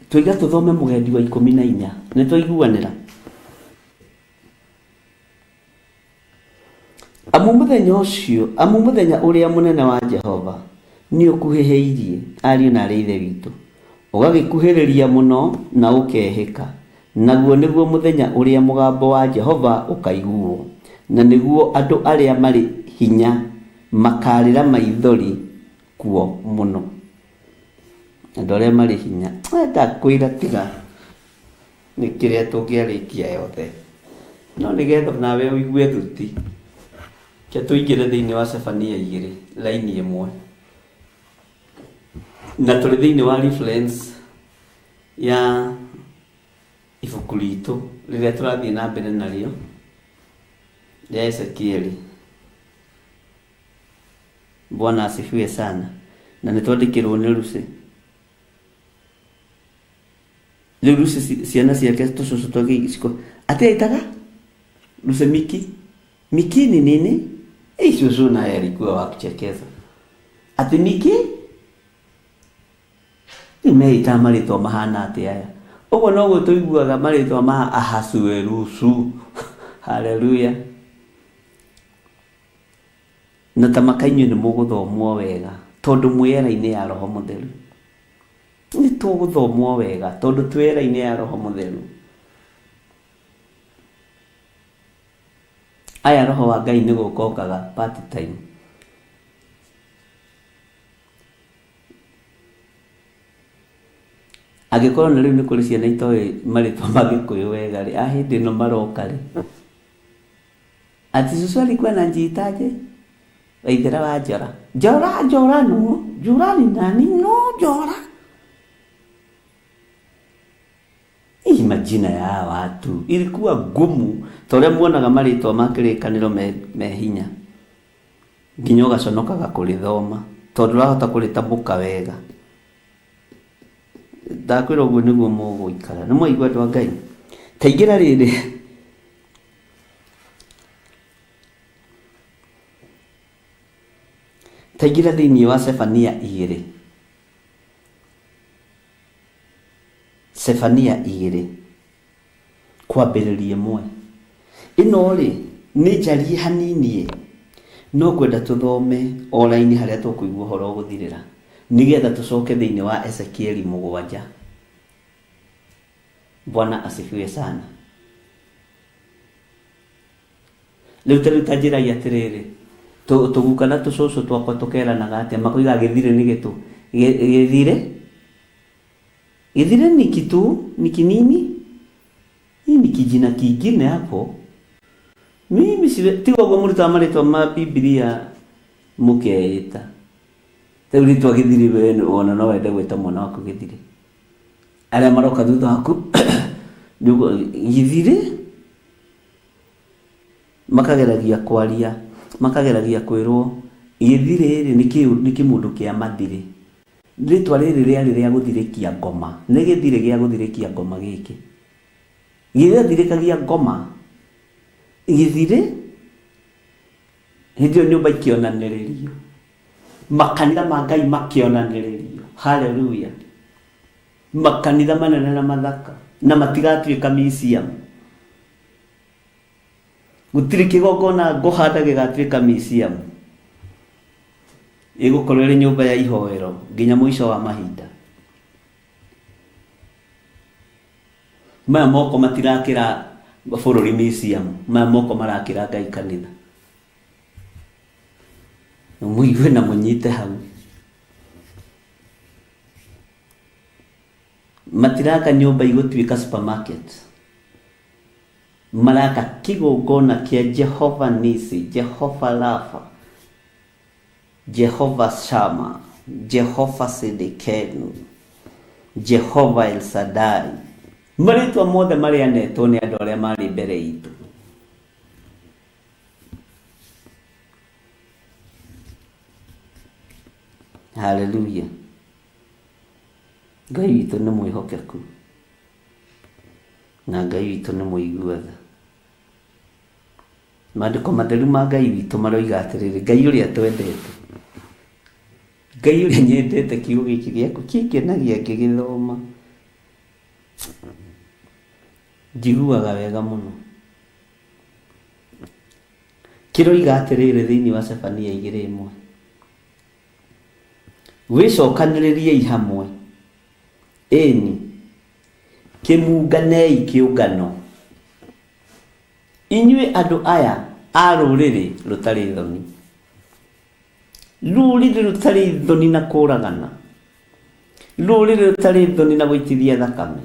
Tũiga tũthome mũgendi wa 14. Nĩ twaiguanĩra? Amu mũthenya ũcio, amu mũthenya ũrĩa mũnene wa Jehova nĩũkuhĩhĩirie, ariũ na aarĩ a Ithe witũ, ũgagĩkuhĩrĩria mũno na ũkehĩka, naguo nĩguo mũthenya ũrĩa mũgambo wa Jehova ũkaiguwo, na nĩguo andũ arĩa marĩ hinya makarĩra maithori kuo mũno. Andũ arĩa marĩ hinya. Ndakwĩra tiga. Nĩ kĩrĩa tũngĩarĩkia yothe. No nĩgetha nawe ũigue thuti, ke tũingĩre thĩinĩ wa Sefania 2, raini 1. Na tũrĩ thĩinĩ wa reference ya ibuku ritũ rĩrĩa tũrathiĩ na mbere narĩo rĩa Ezekieli. Bwana asifiwe sana. Na nĩ twandĩkĩrwo nĩ Lucy. Rĩu Lucy ciana ciake tũcũcũ twake ciko atĩ aitaga Lucy Miki. Miki ni nini? Ei, cũcũ naye alikuwa wa kuchekeza. Ati Miki? Rĩu meĩtaga marĩtwa mahana atĩa aya? Ũguo noguo tũiguaga marĩtwa ma Ahasuerusu. Haleluya. Na ta maka inyuĩ nĩ mũgũthomwo wega tondũ mwĩ era-inĩ ya Roho Mũtheru. Nĩ tũgũthomwo wega tondũ twĩ era-inĩ ya Roho Mũtheru. Aya Roho wa Ngai nĩ gũka okaga part time. Angĩkorwo na rĩu nĩ kũrĩ ciana itoĩ marĩtwa ma Gĩkũyũ wega rĩ, a hĩndĩ ĩno maroka rĩ, ati cucu alikuwa anajiitaje? Waithera wa Njora. Njora, Njora no, Njora ni nani? No, Njora. Hii majina ya hawa watu ilikuwa ngumu ta ũrĩa muonaga marĩtwa ma kĩrĩkanĩro me hinya nginya ũgaconokaga kũrĩthoma tondũ ndũrahota kũrĩtamũka wega. Ndakwĩra ũguo nĩguo mũgũikara. Nĩ mwaigua andũ a Ngai? Ta ingĩra rĩrĩ. Ta ingĩra thĩinĩ wa Sefania 2. Sefania 2 kwambĩrĩria 1. Ĩno rĩ nĩ njarie hanini, no ngwenda tũthome o raini harĩa tũkũigua ũhoro ũgũthirĩra nĩgetha tũcoke thĩinĩ wa Ezekieli 7. Bwana asifiwe sana. Rĩu ta rĩu ta njĩrai atĩrĩrĩ, tũguka na tũcũcũ twakwa tũkeranaga atĩa? Makoiga gĩthirĩ nĩ gĩtũ. Gĩthirĩ? Gĩthirĩ ni kitu, ni kinini? Hii ni kijina kingine hapo. Mimi siwe, tiga ũguo mũrutaga marĩtwa ma Bibilia mũkeĩta. Rĩu rĩtwa gĩthirĩ we ona no wende gwĩta mwana waku gĩthirĩ. Arĩa maroka thutha waku gĩthirĩ makageragia kwaria, makageragia kwĩrwo gĩthirĩ rĩ nĩ kĩmũndũ kĩa mathirĩ. Rĩtwa rĩrĩ rĩarĩ rĩa gũthirĩkia ngoma. Nĩ gĩthirĩ gĩa gũthirĩkia ngoma gĩkĩ. Gĩgathirĩkagia ngoma. Gĩthirĩ hĩndĩ ĩyo nyũmba ikĩonanĩrĩrio. Makanitha ma Ngai makĩonanĩrĩrio. Haleluya. Makanitha manene na mathaka na matigatuĩka museum. Gũtirĩ kĩgongona ngũhanda gĩgatuĩka museum. Ĩgũkorwo ĩrĩ nyũmba ya ihoero nginya mũico wa mahinda. Maya moko matirakĩra bũrũri museum, maya moko marakĩra Ngai kanitha. Mũigue na mũnyite hau. Matiraka nyũmba igũtuĩka supermarket. Maraka kĩgongona kĩa Jehova Nisi, Jehova Rafa, Jehova Shama, Jehova Sidikenu, Jehova El Shaddai. Marĩtwa mothe marĩa netwo nĩ andũ arĩa marĩ mbere itũ. Haleluya. Ngai witũ nĩ mwĩhokeku na Ngai witũ nĩ mũigua tha. Maandĩko matheru ma Ngai witũ maroiga atĩrĩrĩ, Ngai ũrĩa twendete, Ngai ũrĩa nyendete kiugo gĩkĩ gĩaku kĩngenagia ngĩgĩthoma. Njiguaga wega mũno. Kĩroiga atĩrĩrĩ thĩinĩ wa Sefania 2:1. Wĩcokanĩrĩriei hamwe, ĩni, kĩmunganei kĩũngano, inyuĩ andũ aya a rũrĩrĩ rũtarĩ thoni. Rũrĩrĩ rũtarĩ thoni na kũragana, rũrĩrĩ rũtarĩ thoni na gũitithia thakame.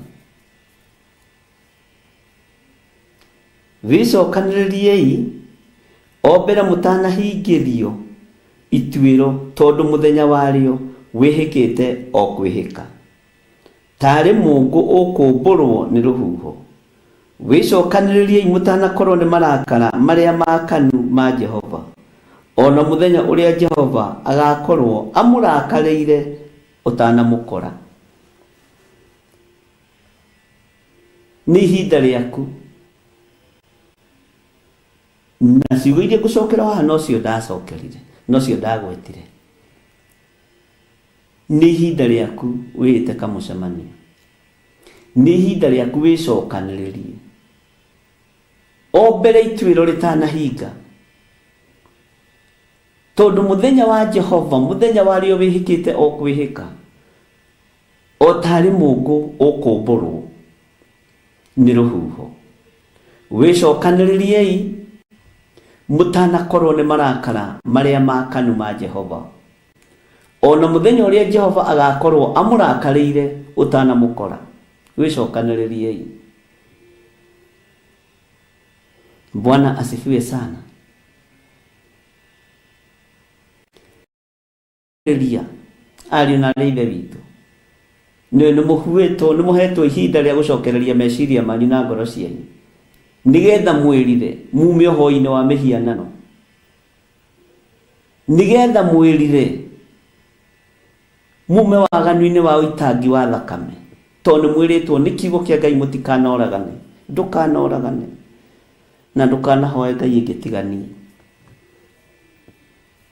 Wĩcokanĩrĩriei o mbere mũtanahingĩrio ituĩro, tondũ mũthenya warĩo wĩhĩkĩte o kwĩhĩka, tarĩ mũngũ ũkũmbũrwo nĩ rũhuho. Wĩcokanĩrĩriei mũtanakorwo nĩ marakara marĩa makanu ma Jehova, ona mũthenya ũrĩa Jehova agakorwo amũrakarĩire ũtanamũkora. Nĩ ihinda rĩaku, na ciugo iria ngũcokera haha nocio ndacokerire, nocio ndagwetire. Nĩ ihinda rĩaku wĩĩte kamũcemanio, nĩ ihinda rĩaku wĩcokanĩrĩrie o mbere ituĩro rĩtanahinga, tondũ mũthenya wa Jehova, mũthenya warĩo wĩhĩkĩte o kwĩhĩka, o tarĩ mũngũ ũkũmbũrwo nĩ rũhuho. Wĩcokanĩrĩriei mũtanakorwo nĩ marakara marĩa makanu ma Jehova, ona mũthenya ũrĩa Jehova agakorwo amũrakarĩire ũtanamũkora. Wĩcokanĩrĩriei. Bwana asifiwe sana. Ria ariũ na arĩ ithe witũ, nĩ mũhuĩtwo, nĩ mũhetwo ihinda rĩa gũcokereria meciria manyu na ngoro cianyu, nĩgetha mwĩrire mume ũhoi-inĩ wa mĩhianano, nĩgetha mwĩrire mume waganu-inĩ wa ũitangi wa thakame, tondũ nĩ mwĩrĩtwo nĩ kiugo kĩa Ngai mũtikanoragane, ndũkanoragane na ndũkanahoe Ngai ĩngĩ tiga niĩ.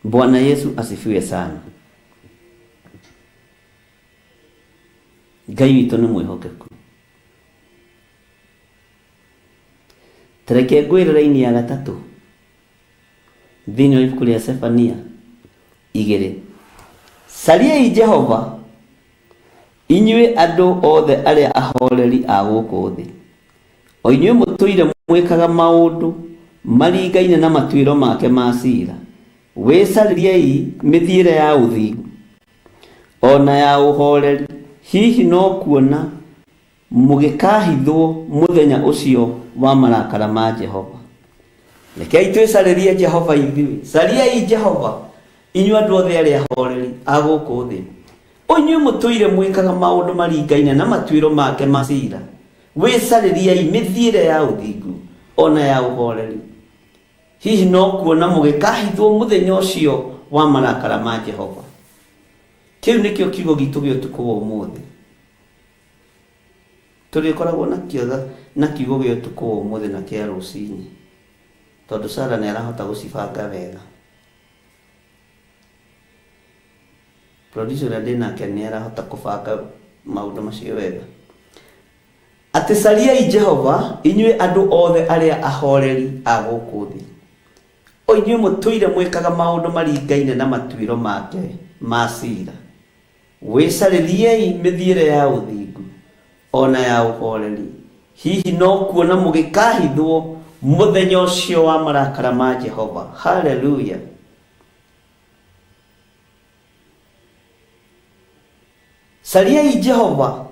Bwana Yesu asifiwe sana. Ngai witũ nĩ mwĩhokeku. Tareke ngwĩre raini ya gatatũ thĩinĩ wa ibuku rĩa Sefania 2. Cariai Jehova inyuĩ andũ othe arĩa ahoreri a gũkũ thĩ, o inyuĩ mũtũire mwĩkaga maũndũ maringaine na matuĩro make ma cira. Wĩcarĩriei mĩthiĩre ya ũthingu ona ya ũhoreri, hihi no kuona mũgĩkahithwo mũthenya ũcio wa marakara ma Jehova. Rekei twĩcarĩrie Jehova ithuĩ. Cariai Jehova inyuĩ andũ othe arĩa ahoreri a gũkũ thĩ, o inyuĩ mũtũire mwĩkaga maũndũ maringaine na matuĩro make ma cira. Wĩcarĩriei mĩthiĩre ya ũthingu ona ya ũhoreri, hihi no kuona mũgĩkahithwo mũthenya ũcio wa marakara ma Jehova. Kĩu nĩkĩo kiugo gitũ gĩa ũtukũ wa ũmũthĩ. Tũrĩkoragwo na kiugo gĩa ũtukũ wa ũmũthĩ na kĩa rũcinĩ, tondũ Sara nĩ arahota gũcibanga wega. Producer ũrĩa ndĩ nake nĩ arahota kũbanga maũndũ macio wega. Atĩ cariai Jehova inyuĩ andũ othe arĩa ahoreri a gũkũ thĩ, o inyuĩ mũtũire mwĩkaga maũndũ maringaine na matuĩro make ma cira. Wĩcarĩriei mĩthiĩre ya ũthingu ona ya ũhoreri, hihi no kuona mũgĩkahithwo mũthenya ũcio wa marakara ma Jehova. Haleluya. Cariai Jehova,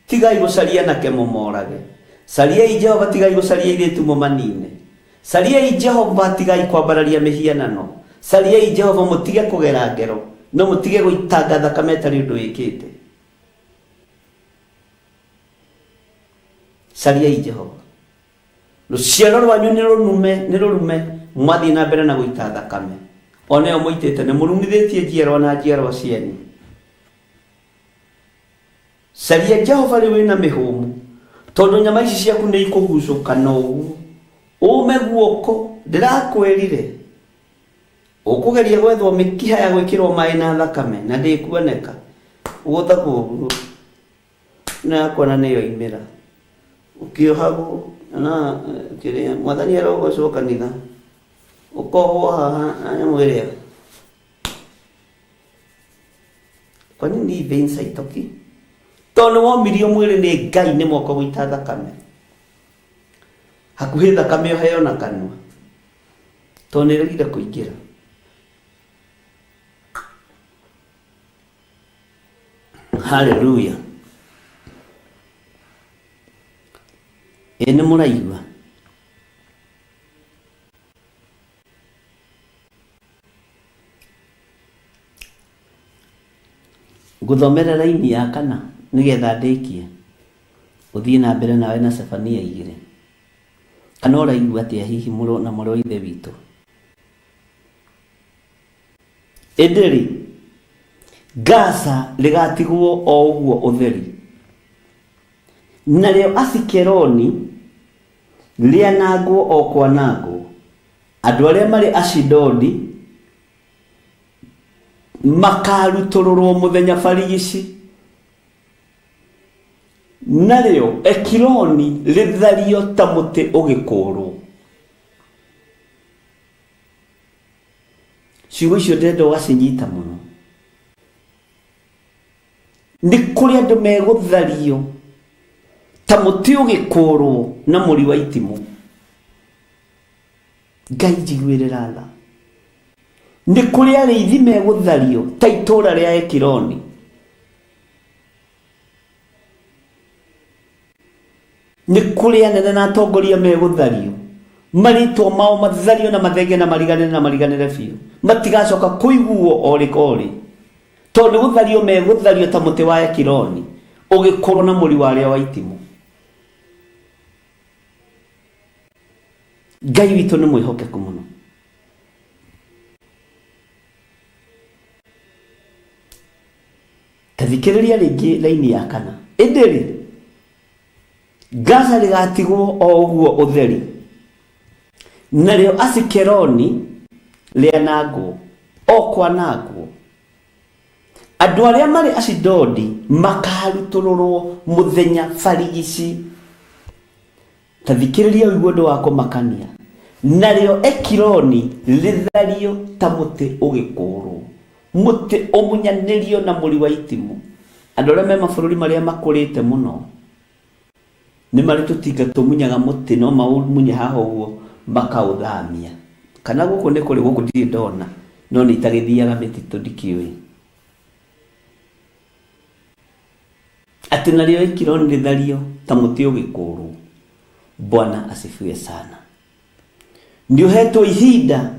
tigai gũcaria anake mũmorage. Cariai Jehova, tigai gũcaria airĩtu mũmanine. Cariai Jehova, tigai kwambararia mĩhianano. Cariai Jehova, mũtige kũgera ngero, no mũtige gũitanga thakame ĩtarĩ ũndũ ĩkĩte. Cariai Jehova. Rũciaro rwanyu nĩ rũrume, nĩ rũrume, mwathiĩ na mbere na gũita thakame. Ona ĩyo mũitĩte nĩ mũrumithĩtie njiarwa na njiarwa cianyu. Caria Jehova rĩu wĩna mĩhũmũ, tondũ nyama ici ciaku nĩ ikũgucũka na ũguo. Ũme guoko, ndĩrakwĩrire. Ũkũgeria gwethwo mĩkiha ya gwĩkĩrwo maĩ na thakame na ndĩkuoneka. Ũgũthagwo ũguo. Na yakuona nĩyo imĩra. Ũkĩohagwo na kĩrĩa mwathani arogocwo kanitha. Ũkohwo haha na nyamũ ĩrĩa. Kwa nini veins haitoki? Tondũ womirio mwĩrĩ nĩ Ngai nĩ moko gũita thakame. Hakuhĩ thakame ũheo na kanua. Tondũ nĩ ĩregire kũingĩra. Haleluya. Ĩ nĩ mũraigua? Ngũthomere raini ya kana nĩgetha ndĩkie, ũthiĩ na mbere nawe na Sefania 2. Kana ũraigua atĩa hihi mũrũ na mwarĩ wa Ithe witũ? Ĩndĩ rĩ, Gaza rĩgatigwo o ũguo ũtheri, narĩo Asikeloni rĩanangwo o kwanangwo. Andũ arĩa marĩ Ashidodi makarutũrũrwo mũthenya barigici, narĩo Ekironi rĩthario ta mũtĩ ũgĩkũũrwo. Ciugo icio ndĩrenda ũgacinyita mũno. Nĩ kũrĩ andũ megũthario ta mũtĩ ũgĩkũũrwo na mũri wa itimũ. Ngai njiguĩrĩra tha. Nĩ kũrĩ arĩithi megũthario ta itũũra rĩa Ekironi. Nĩ kũrĩ anene na atongoria megũthario, marĩtwa mao mathario na mathenge na mariganĩre na mariganĩre biũ, matigacoka kũiguo o rĩ o rĩ, tondũ nĩ gũthario megũthario ta mũtĩ wa Ekironi ũgĩkũrwo na mũri warĩo wa itimũ. Ngai witũ nĩ mwĩhokeku mũno. Ta thikĩrĩria rĩngĩ raini ya kana. Ĩndĩ-rĩ, Gaza rĩgatigwo o ũguo ũtheri, narĩo Asikeloni rĩanangwo o kwanangwo. Andũ arĩa marĩ Ashidodi makaarutũrũrwo mũthenya barigici. Ta thikĩrĩria ũigue ũndũ wa kũmakania. Narĩo Ekironi rĩthario ta mũtĩ ũgĩkũũrwo, mũtĩ ũmunyanĩrio na mũri wa itimũ. Andũ arĩa me mabũrũri marĩa makũrĩte mũno nĩ marĩ tũtinga tũmunyaga mũtĩ, no maũmunye haha ũguo makaũthamia. Kana gũkũ nĩ kũrĩ, gũkũ ndirĩ ndona, no nĩ itagĩthiaga mĩtitũ ndikĩũĩ. Atĩ narĩo Ekironi rĩthario ta mũtĩ ũgĩkũũrwo. Bwana asifiwe sana. Nĩ ũhetwo ihinda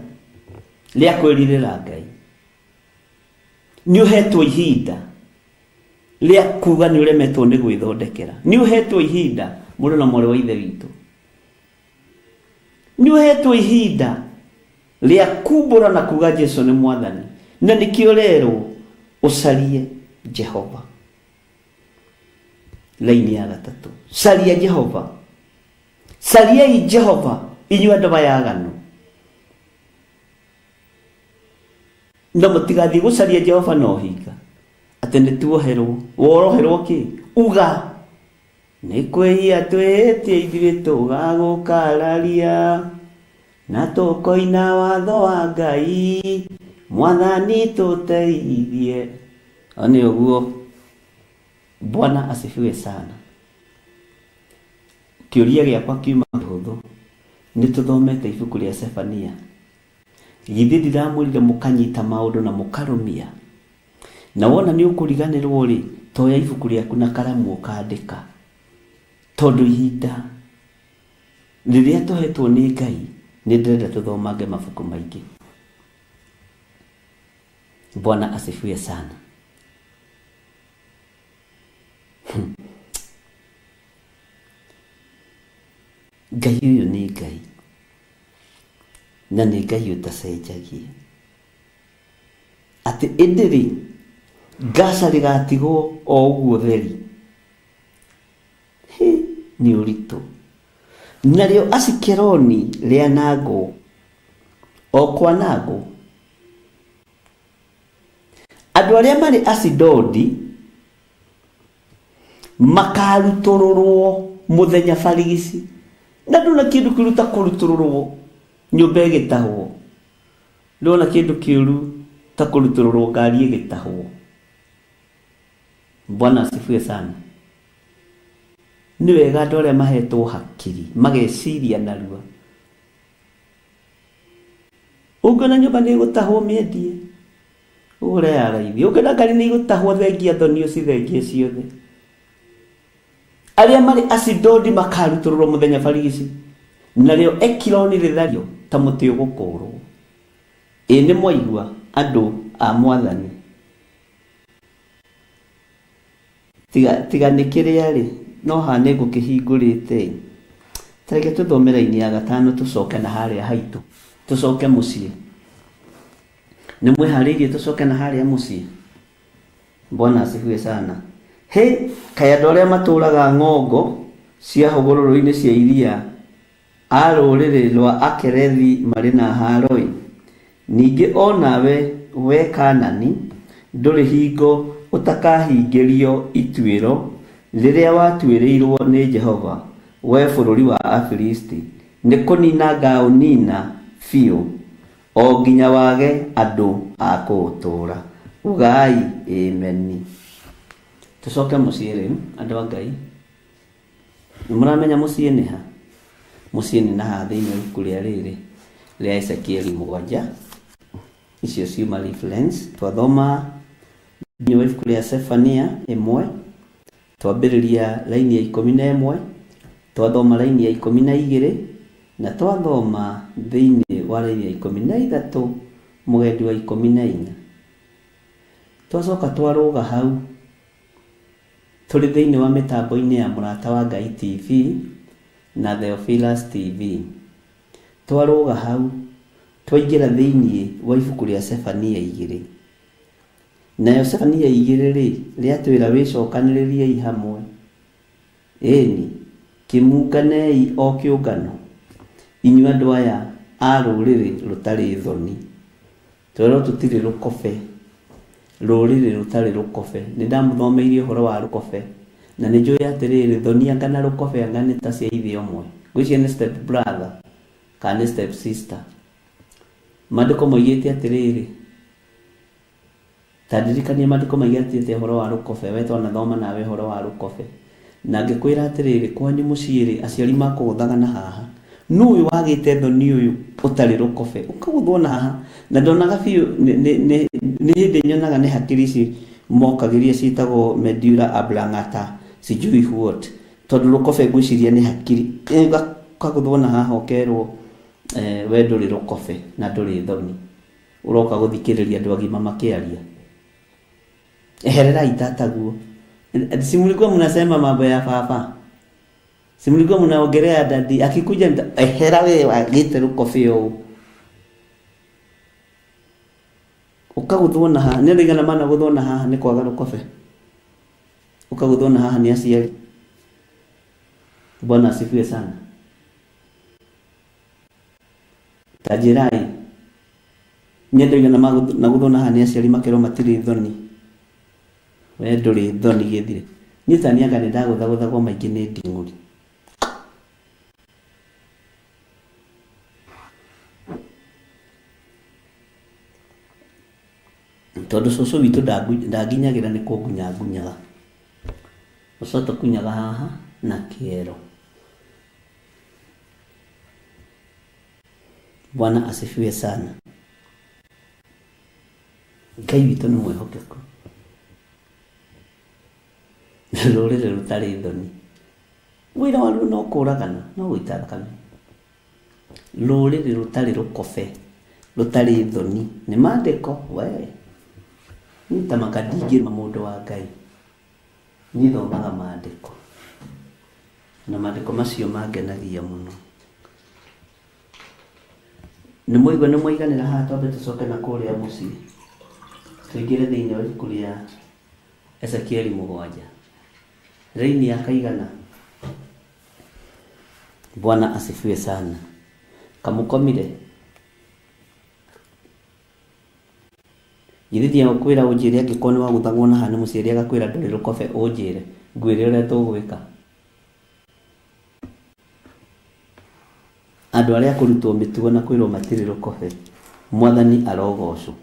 rĩa kwĩrirĩra Ngai. Nĩ ũhetwo ihinda rĩa kuga nĩ ũremetwo nĩ gwĩthondekera. Nĩ ũhetwo ihinda mũrũ na mwarĩ wa Ithe witũ. Nĩ ũhetwo ihinda rĩa kumbũra na kuga Jesu nĩ Mwathani. Na nĩkĩo ũrerwo ũcarie Jehova. Laini ya gatatũ, caria Jehova. Cariai Jehova inyuĩ andũ aya aganu, na mũtigathiĩ gũcaria Jehova na ũhinga atĩ nĩ tuoherwo. Woroherwo kĩ? Uga nĩ kwĩhia twĩhĩtie ithuĩ tũgagũkararia na tũkoina watho wa Ngai, Mwathani tũteithie. O nĩ ũguo. Bwana asifiwe sana. Kĩũria gĩakwa kiuma kĩhũthũ. Nĩ tũthomete ibuku rĩa Sefania. Githĩ ndiramwĩrire mũkanyita maũndũ na mũkarũmia? Na wona nĩ ũkũriganĩrwo rĩ, toya ibuku rĩaku na karamu ũkandĩka. Tondũ ihinda rĩrĩa tũhetwo nĩ Ngai, nĩ ndĩrenda tũthomange mabuku maingĩ. Bwana asifiwe sana. Ngai ũyũ nĩ Ngai, na nĩ Ngai ũtacenjagia. Atĩ ĩndĩ rĩ, Gaza rĩgatigwo o ũguo theri. Hĩ, nĩ ũritũ. Narĩo Asikeloni rĩanangwo, o kwanangwo. Andũ arĩa marĩ Asidodi makarutũrũrwo mũthenya barigici. Na ndũna kĩndũ kĩũru ta kũrutũrũrwo nyũmba ĩgĩtahwo. Ndũna kĩndũ kĩũru ta kũrutũrũrwo ngari ĩgĩtahwo. Bwana asifiwe sana. Nĩ wega andũ arĩa mahetwo hakiri mageciria narua. Ũngĩona nyũmba nĩ ĩgũtahwo mĩendie, ũgũre ya raithi. Ũngĩona ngari nĩ igũtahwo thengia thoni ũcithengie ciothe. Arĩa marĩ Asidodi makarutũrũrwo mũthenya barigici, narĩo Ekironi rĩthario ta mũtĩ ũgũkũũrwo. Ĩ nĩ mwaigua, andũ a Mwathani? Tiga tiga nĩ kĩrĩa rĩ, no haha nĩ ngũkĩhingũrĩte ĩ. Ta reke tũthome raini ya gatano tũcoke na harĩa haitũ, tũcoke mũciĩ. Nĩ mwĩharĩirie tũcoke na harĩa mũciĩ? Bwana asifiwe sana. Hĩ, kaĩ andũ arĩa matũũraga ng'ongo cia hũgũrũrũ-inĩ cia iria a rũrĩrĩ rwa Akerethi marĩ na haaro-ĩ! Ningĩ o nawe, wee Kaanani, ndũrĩ hingo ũtakahingĩrio ituĩro rĩrĩa watuĩrĩirũo nĩ Jehova, wee bũrũri wa Afilisti, nĩ kũnina ngaũnina biũ, o nginya wage andũ a kũũtũũra. Ugai Ĩmeni. Tũcoke mũciĩ rĩu, andũ a Ngai. Nĩ mũramenya mũciĩ nĩ ha? Mũciĩ nĩ na haha thĩinĩ wa ibuku rĩa rĩrĩ rĩa Ezekieli 7. Icio ciuma reference. Twathoma thĩinĩ wa ibuku rĩa Sefania 1, twambĩrĩria raini ya 11, twathoma raini ya 12, na twathoma thĩinĩ wa raini ya 13, mũgendi wa 14. Twacoka twarũga hau, tũrĩ thĩinĩ wa mĩtambo-inĩ ya Mũrata wa Ngai TV na Theophilus TV. Twarũga hau, twaingĩra thĩinĩ wa ibuku rĩa Sefania 2. Nayo Sefania 2 rĩ, rĩatwĩra wĩcokanĩrĩriei hamwe. Ĩni, kĩmunganei o kĩũngano, inyuĩ andũ aya a rũrĩrĩ rũtarĩ thoni. Twerwo tũtirĩ rũkobe, rũrĩrĩ rũtarĩ rũkobe. Nĩ ndamũthomeirie ũhoro wa rũkobe, na nĩ njũĩ atĩrĩrĩ, thoni anga na rũkobe anga nĩ ta cia ithe ũmwe. Ngwĩciria nĩ step brother kana nĩ step sister. Maandĩko moigĩte atĩrĩrĩ, ta ndirikania maandĩko maigĩte atĩa ũhoro wa rũkobe, we twanathoma nawe ũhoro wa rũkobe. Na ngĩkwĩra atĩrĩrĩ, kwanyu mũciĩ rĩ, aciari makũgũthaga na haha. Nũ ũyũ wagĩte thoni ũyũ ũtarĩ rũkobe? Ũkagũthwo na haha. Na ndonaga biũ nĩ hĩndĩ nyonaga nĩ hakiri ici mokagĩria ciĩtagwo medulla oblongata, sijui what. Tondũ rũkobe ngwĩciria nĩ hakiri. Ũkagũthwo na haha ũkerwo we ndũrĩ rũkobe na ndũrĩ thoni. Ũroka gũthikĩrĩria andũ agima makĩaria. Ehererai tataguo. Si mlikuwa mnasema mambo ya baba? Si mlikuwa mnaongelea dadi akikuja ehera we wagĩte rũkobe ũũ. Ũkagũthwo na haha, nĩ andũ aigana managũthwo na haha nĩ kwaga rũkobe? Ũkagũthwo na haha nĩ aciari. Bwana asifiwe sana. Ta njĩrai, nĩ andũ aigana managũthwo na haha nĩ aciari makerwo matirĩ thoni? We ndũrĩ thoni gĩthire. Niĩ ta niĩ anga nĩ ndagũthagũthagwo maingĩ nĩ nding'ũri. Tondũ cũcũ witũ ndanginyagĩra nĩ kũngunya ngunyaga. Ũcoke tũkunyaga haha na kĩero. Bwana asifiwe sana. Ngai witũ nĩ mwĩhokeku. Rũrĩrĩ rũtarĩ thoni. Wĩra waruo no kũragana, no gũita thakame. Rũrĩrĩ rũtarĩ rũkobe, rũtarĩ thoni. Nĩ maandĩko, we. Niĩ ta maka ndingĩruma mũndũ wa Ngai. Niĩ thomaga maandĩko. Na maandĩko macio mangenagia mũno. Nĩ mwaigua nĩ mwaiganĩra haha twambe tũcoke na kũrĩa mũciĩ. Tũingĩre thĩinĩ wa ibuku rĩa Ezekieli 7. Raini ya kaigana. Bwana asifiwe sana. Kamũkomire? Githĩ ndiakwĩra ũnjĩre angĩkorwo nĩ wagũthagwo na haha nĩ mũciari agakwĩra ndũrĩ rũkobe ũnjĩre. Ngwĩre ũrĩa tũgwĩka. Andũ arĩa kũrutwo mĩtugo na kwĩrwo matirĩ rũkobe, Mwathani arogocwo.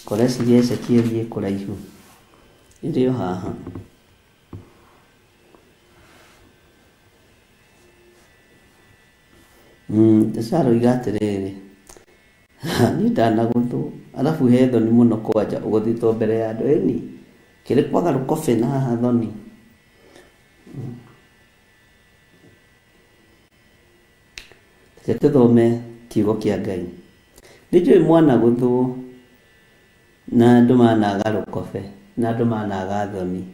Koreciria Ezekieli ĩ kũraihu. Ĩrĩ o haha. Aroiga atĩrĩrĩ, niĩ ndanagũthwo, arabu he thoni mũno kwanja ũgũthĩtwo mbere ya andũ. Ĩni, kĩrĩ kwaga rũkobe na haha thoni. Reke tũthome kiugo kĩa Ngai. Nĩ njũĩ mwanagũthwo Na andũ managa rũkobe, na andũ managa thoni.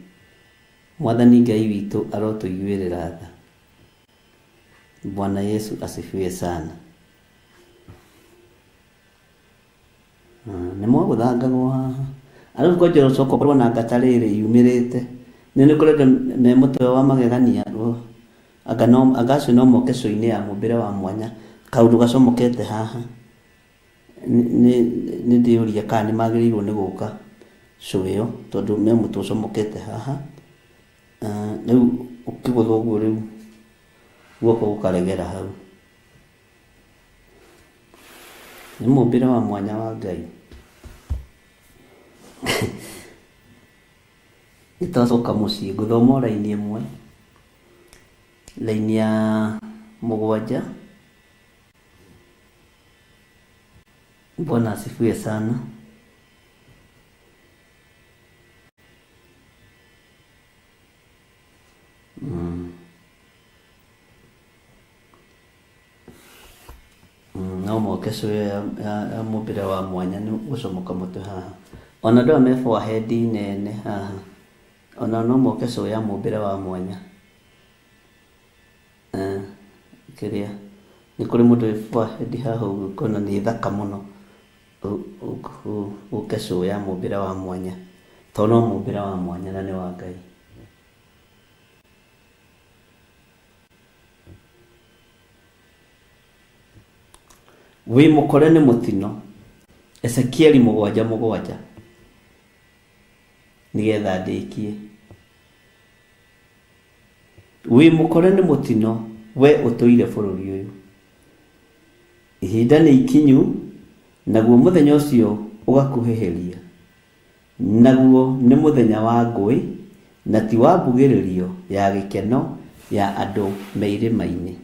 Mwathani Ngai witũ arotũiguĩrĩra tha. Bwana Yesu asifiwe sana. Nĩ mwagũthangagwo haha. Arabu kwanja ũcoka ũkorwo na ngata rĩrĩ yumĩrĩte. Nĩ nĩ kũrĩ andũ me mũtwe wa magegania anga no anga acio no moke cũinĩ ya mũmbĩre wa mwanya kaũndũ gacomokete haha. Nĩ ndĩũria kana nĩ magĩrĩirwo nĩ gũka cũ ĩyo tondũ me mũtwe ũcomokete haha. Rĩu ũkĩgũthwo ũguo rĩu guoko gũkaregera hau. Nĩ mũmbĩre wa mwanya wa Ngai. Nĩ twacoka mũciĩ ngũthoma o raini ĩmwe, raini ya mũgwanja. Bwana asifiwe sana. No moke cũ ĩyo ya mũmbĩre wa mwanya nĩ gũcomoka mũtwe haha. Ona andũ aya me forehead nene haha, ona no moke cũ ya mũmbĩre wa mwanya. Kĩrĩa, nĩ kũrĩ mũndũ wĩ forehead haha ũguo ũkona nĩ thaka mũno, ũke cũ ya mũmbĩre wa mwanya, tondũ no mũmbĩre wa mwanya na nĩ wa Ngai. Wĩ mũkore nĩ mũtino. Ezekieli mũgwanja mũgwanja nĩgetha ndĩkie. Wĩ mũkore nĩ mũtino we ũtũire bũrũri ũyũ. Ihinda nĩ ikinyu naguo mũthenya ũcio ũgakuhĩhĩria. Naguo nĩ mũthenya wa ngũĩ na ti wa mbugĩrĩrio ya gĩkeno ya andũ me irĩma-inĩ.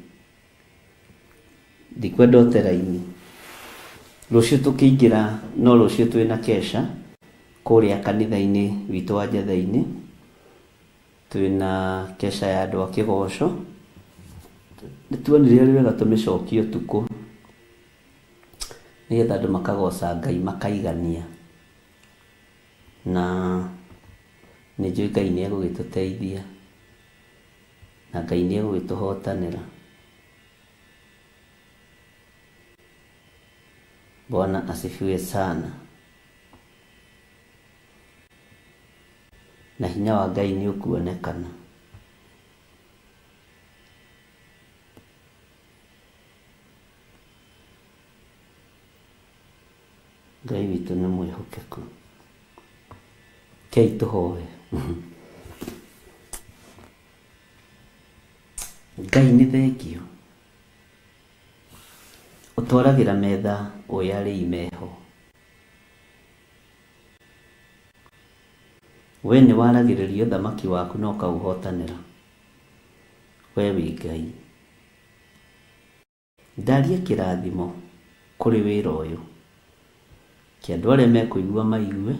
Ndikwenda ũte raini. Rũciũ tũkĩingĩra no rũciũ twĩna kesha kũrĩa kanitha-inĩ witũ wa Njetha-inĩ. Twĩna kesha ya andũ a kĩgoco. Nĩ tuonire arĩ wega tũmĩcokie ũtukũ nĩgetha andũ makagoca Ngai makaigania. Na nĩ njũĩ Ngai nĩ egũgĩtũteithia na Ngai nĩ egũgĩtũhotanĩra. Bwana asifiwe sana. Na hinya wa Ngai nĩ ũkuonekana. Ngai witũ nĩ mwĩhokeku. Kei tũhoe. Ngai nĩ thengio. Ũtwaragĩra metha ũĩ arĩi meho. We nĩ waragĩrĩria ũthamaki waku na ũkaũhotanĩra. We wĩ Ngai. Ndaria kĩrathimo kũrĩ wĩra ũyũ. Kĩ andũ arĩa mekũigua maigue,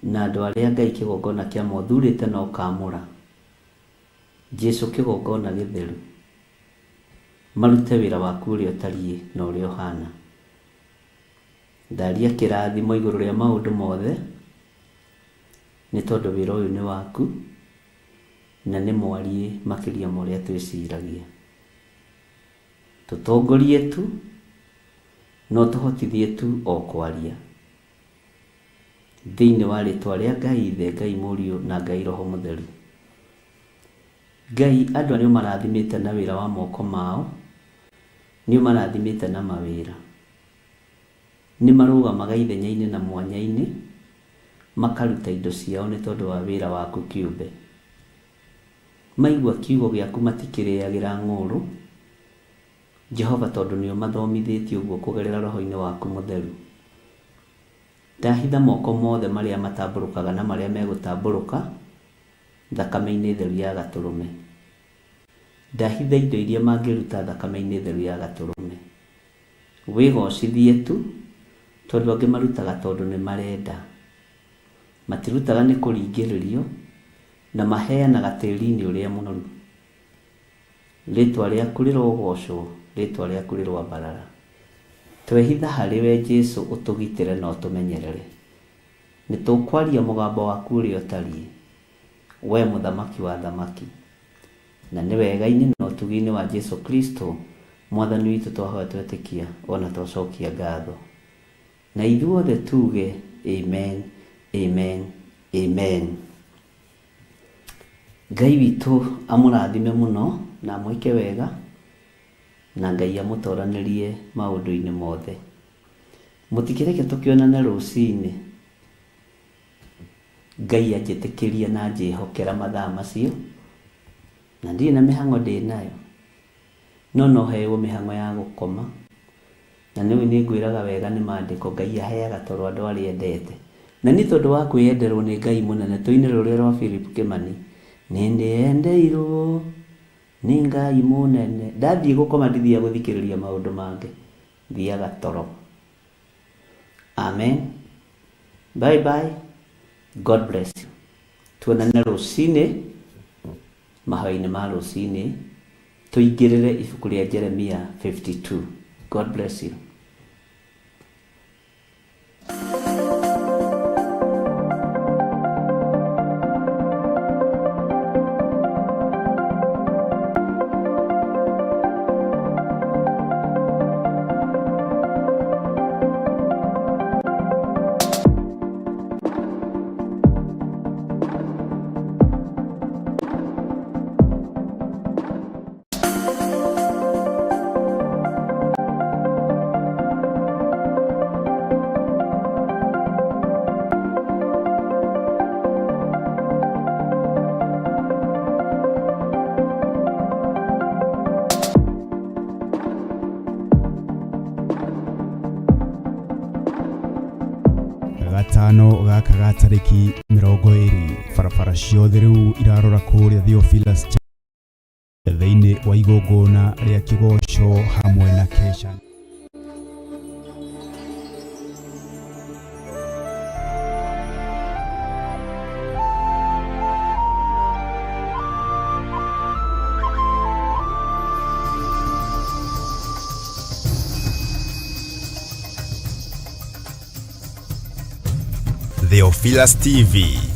na andũ arĩa Ngai kĩgongona kĩa mothurĩte na ũkamũra. Jesu kĩgongona gĩtheru. Marute wĩra waku ũrĩa ũtariĩ na ũrĩa ũhana. Ndaria kĩrathimo igũrũ rĩa maũndũ mothe, nĩ tondũ wĩra ũyũ nĩ waku, na nĩ mwariĩ makĩria ma ũrĩa twĩciragia. Tũtongorie tu, no tũhotithie tu o kwaria. Thĩinĩ wa rĩtwa rĩa Ngai Ithe, Ngai Mũriũ na Ngai Roho Mũtheru. Ngai andũ nĩ ũmarathimĩte na wĩra wa moko mao, nĩ ũmarathimĩte na mawĩra. Nĩ marũgamaga ithenya-inĩ na mwanya-inĩ, makaruta indo ciao nĩ tondũ wa wĩra waku kĩũmbe. Maigua kiugo gĩaku matikĩrĩagĩra ng'ũũrũ, Jehova tondũ nĩ ũmathomithĩtie ũguo kũgerera roho-inĩ waku mũtheru. Ndahitha moko mothe marĩa matambũrũkaga na marĩa megũtambũrũka thakame-inĩ theru ya Gatũrũme. Ndahitha indo iria mangĩruta thakame-inĩ theru ya Gatũrũme. Wĩgocithie tu, tondũ angĩ marutaga tondũ nĩ marenda. Matirutaga nĩ kũringĩrĩrio, na maheanaga tĩri-inĩ ũrĩa mũnoru. Rĩtwa rĩaku rĩrogocwo, rĩtwa rĩaku rĩroambarara. Twehitha harĩ we Jesu ũtũgitĩre na ũtũmenyerere. Nĩ tũkwaria mũgambo waku ũrĩa ũtariĩ, we mũthamaki wa athamaki. Na nĩ wega-inĩ na ũtugi-inĩ wa Jesu Kristo mwathani witũ twahoya twetĩkia ona twacokia ngatho. Na ithuothe tuge amen, amen, amen. Ngai witũ amũrathime mũno na amwĩke wega, na Ngai amũtoranĩrie maũndũ-inĩ mothe. Mũtikĩreke tũkĩonane rũcinĩ. Ngai anjĩtĩkĩria na anjĩhokera mathaa macio, na ndirĩ na mĩhang'o ndĩ nayo, no no heirwo mĩhang'o ya gũkoma. Na nĩũĩ nĩ ngwĩraga wega nĩ maandĩko Ngai aheaga toro andũ arĩa endete. Na niĩ tondũ wa kwĩyenderwo nĩ Ngai mũnene, tũine rũrĩa rwa Philip Kĩmani, nĩ ndĩyendeirwo nĩ Ngai mũnene. Ndathiĩ gũkoma ndithiaga gũthikĩrĩria maũndũ mangĩ, thiaga toro. Amen. Bye bye. God bless you. Tuonane rũcinĩ, mahoya-inĩ ma rũcinĩ, tũingĩrĩre ibuku rĩa Jeremia 52. God bless you. Gatano gaka ga tarĩki 20, barabara ciothe rĩu irarora kũrĩa Theophilus thĩinĩ wa igongona rĩa kĩgoco hamwe na kesha. Theophilus TV.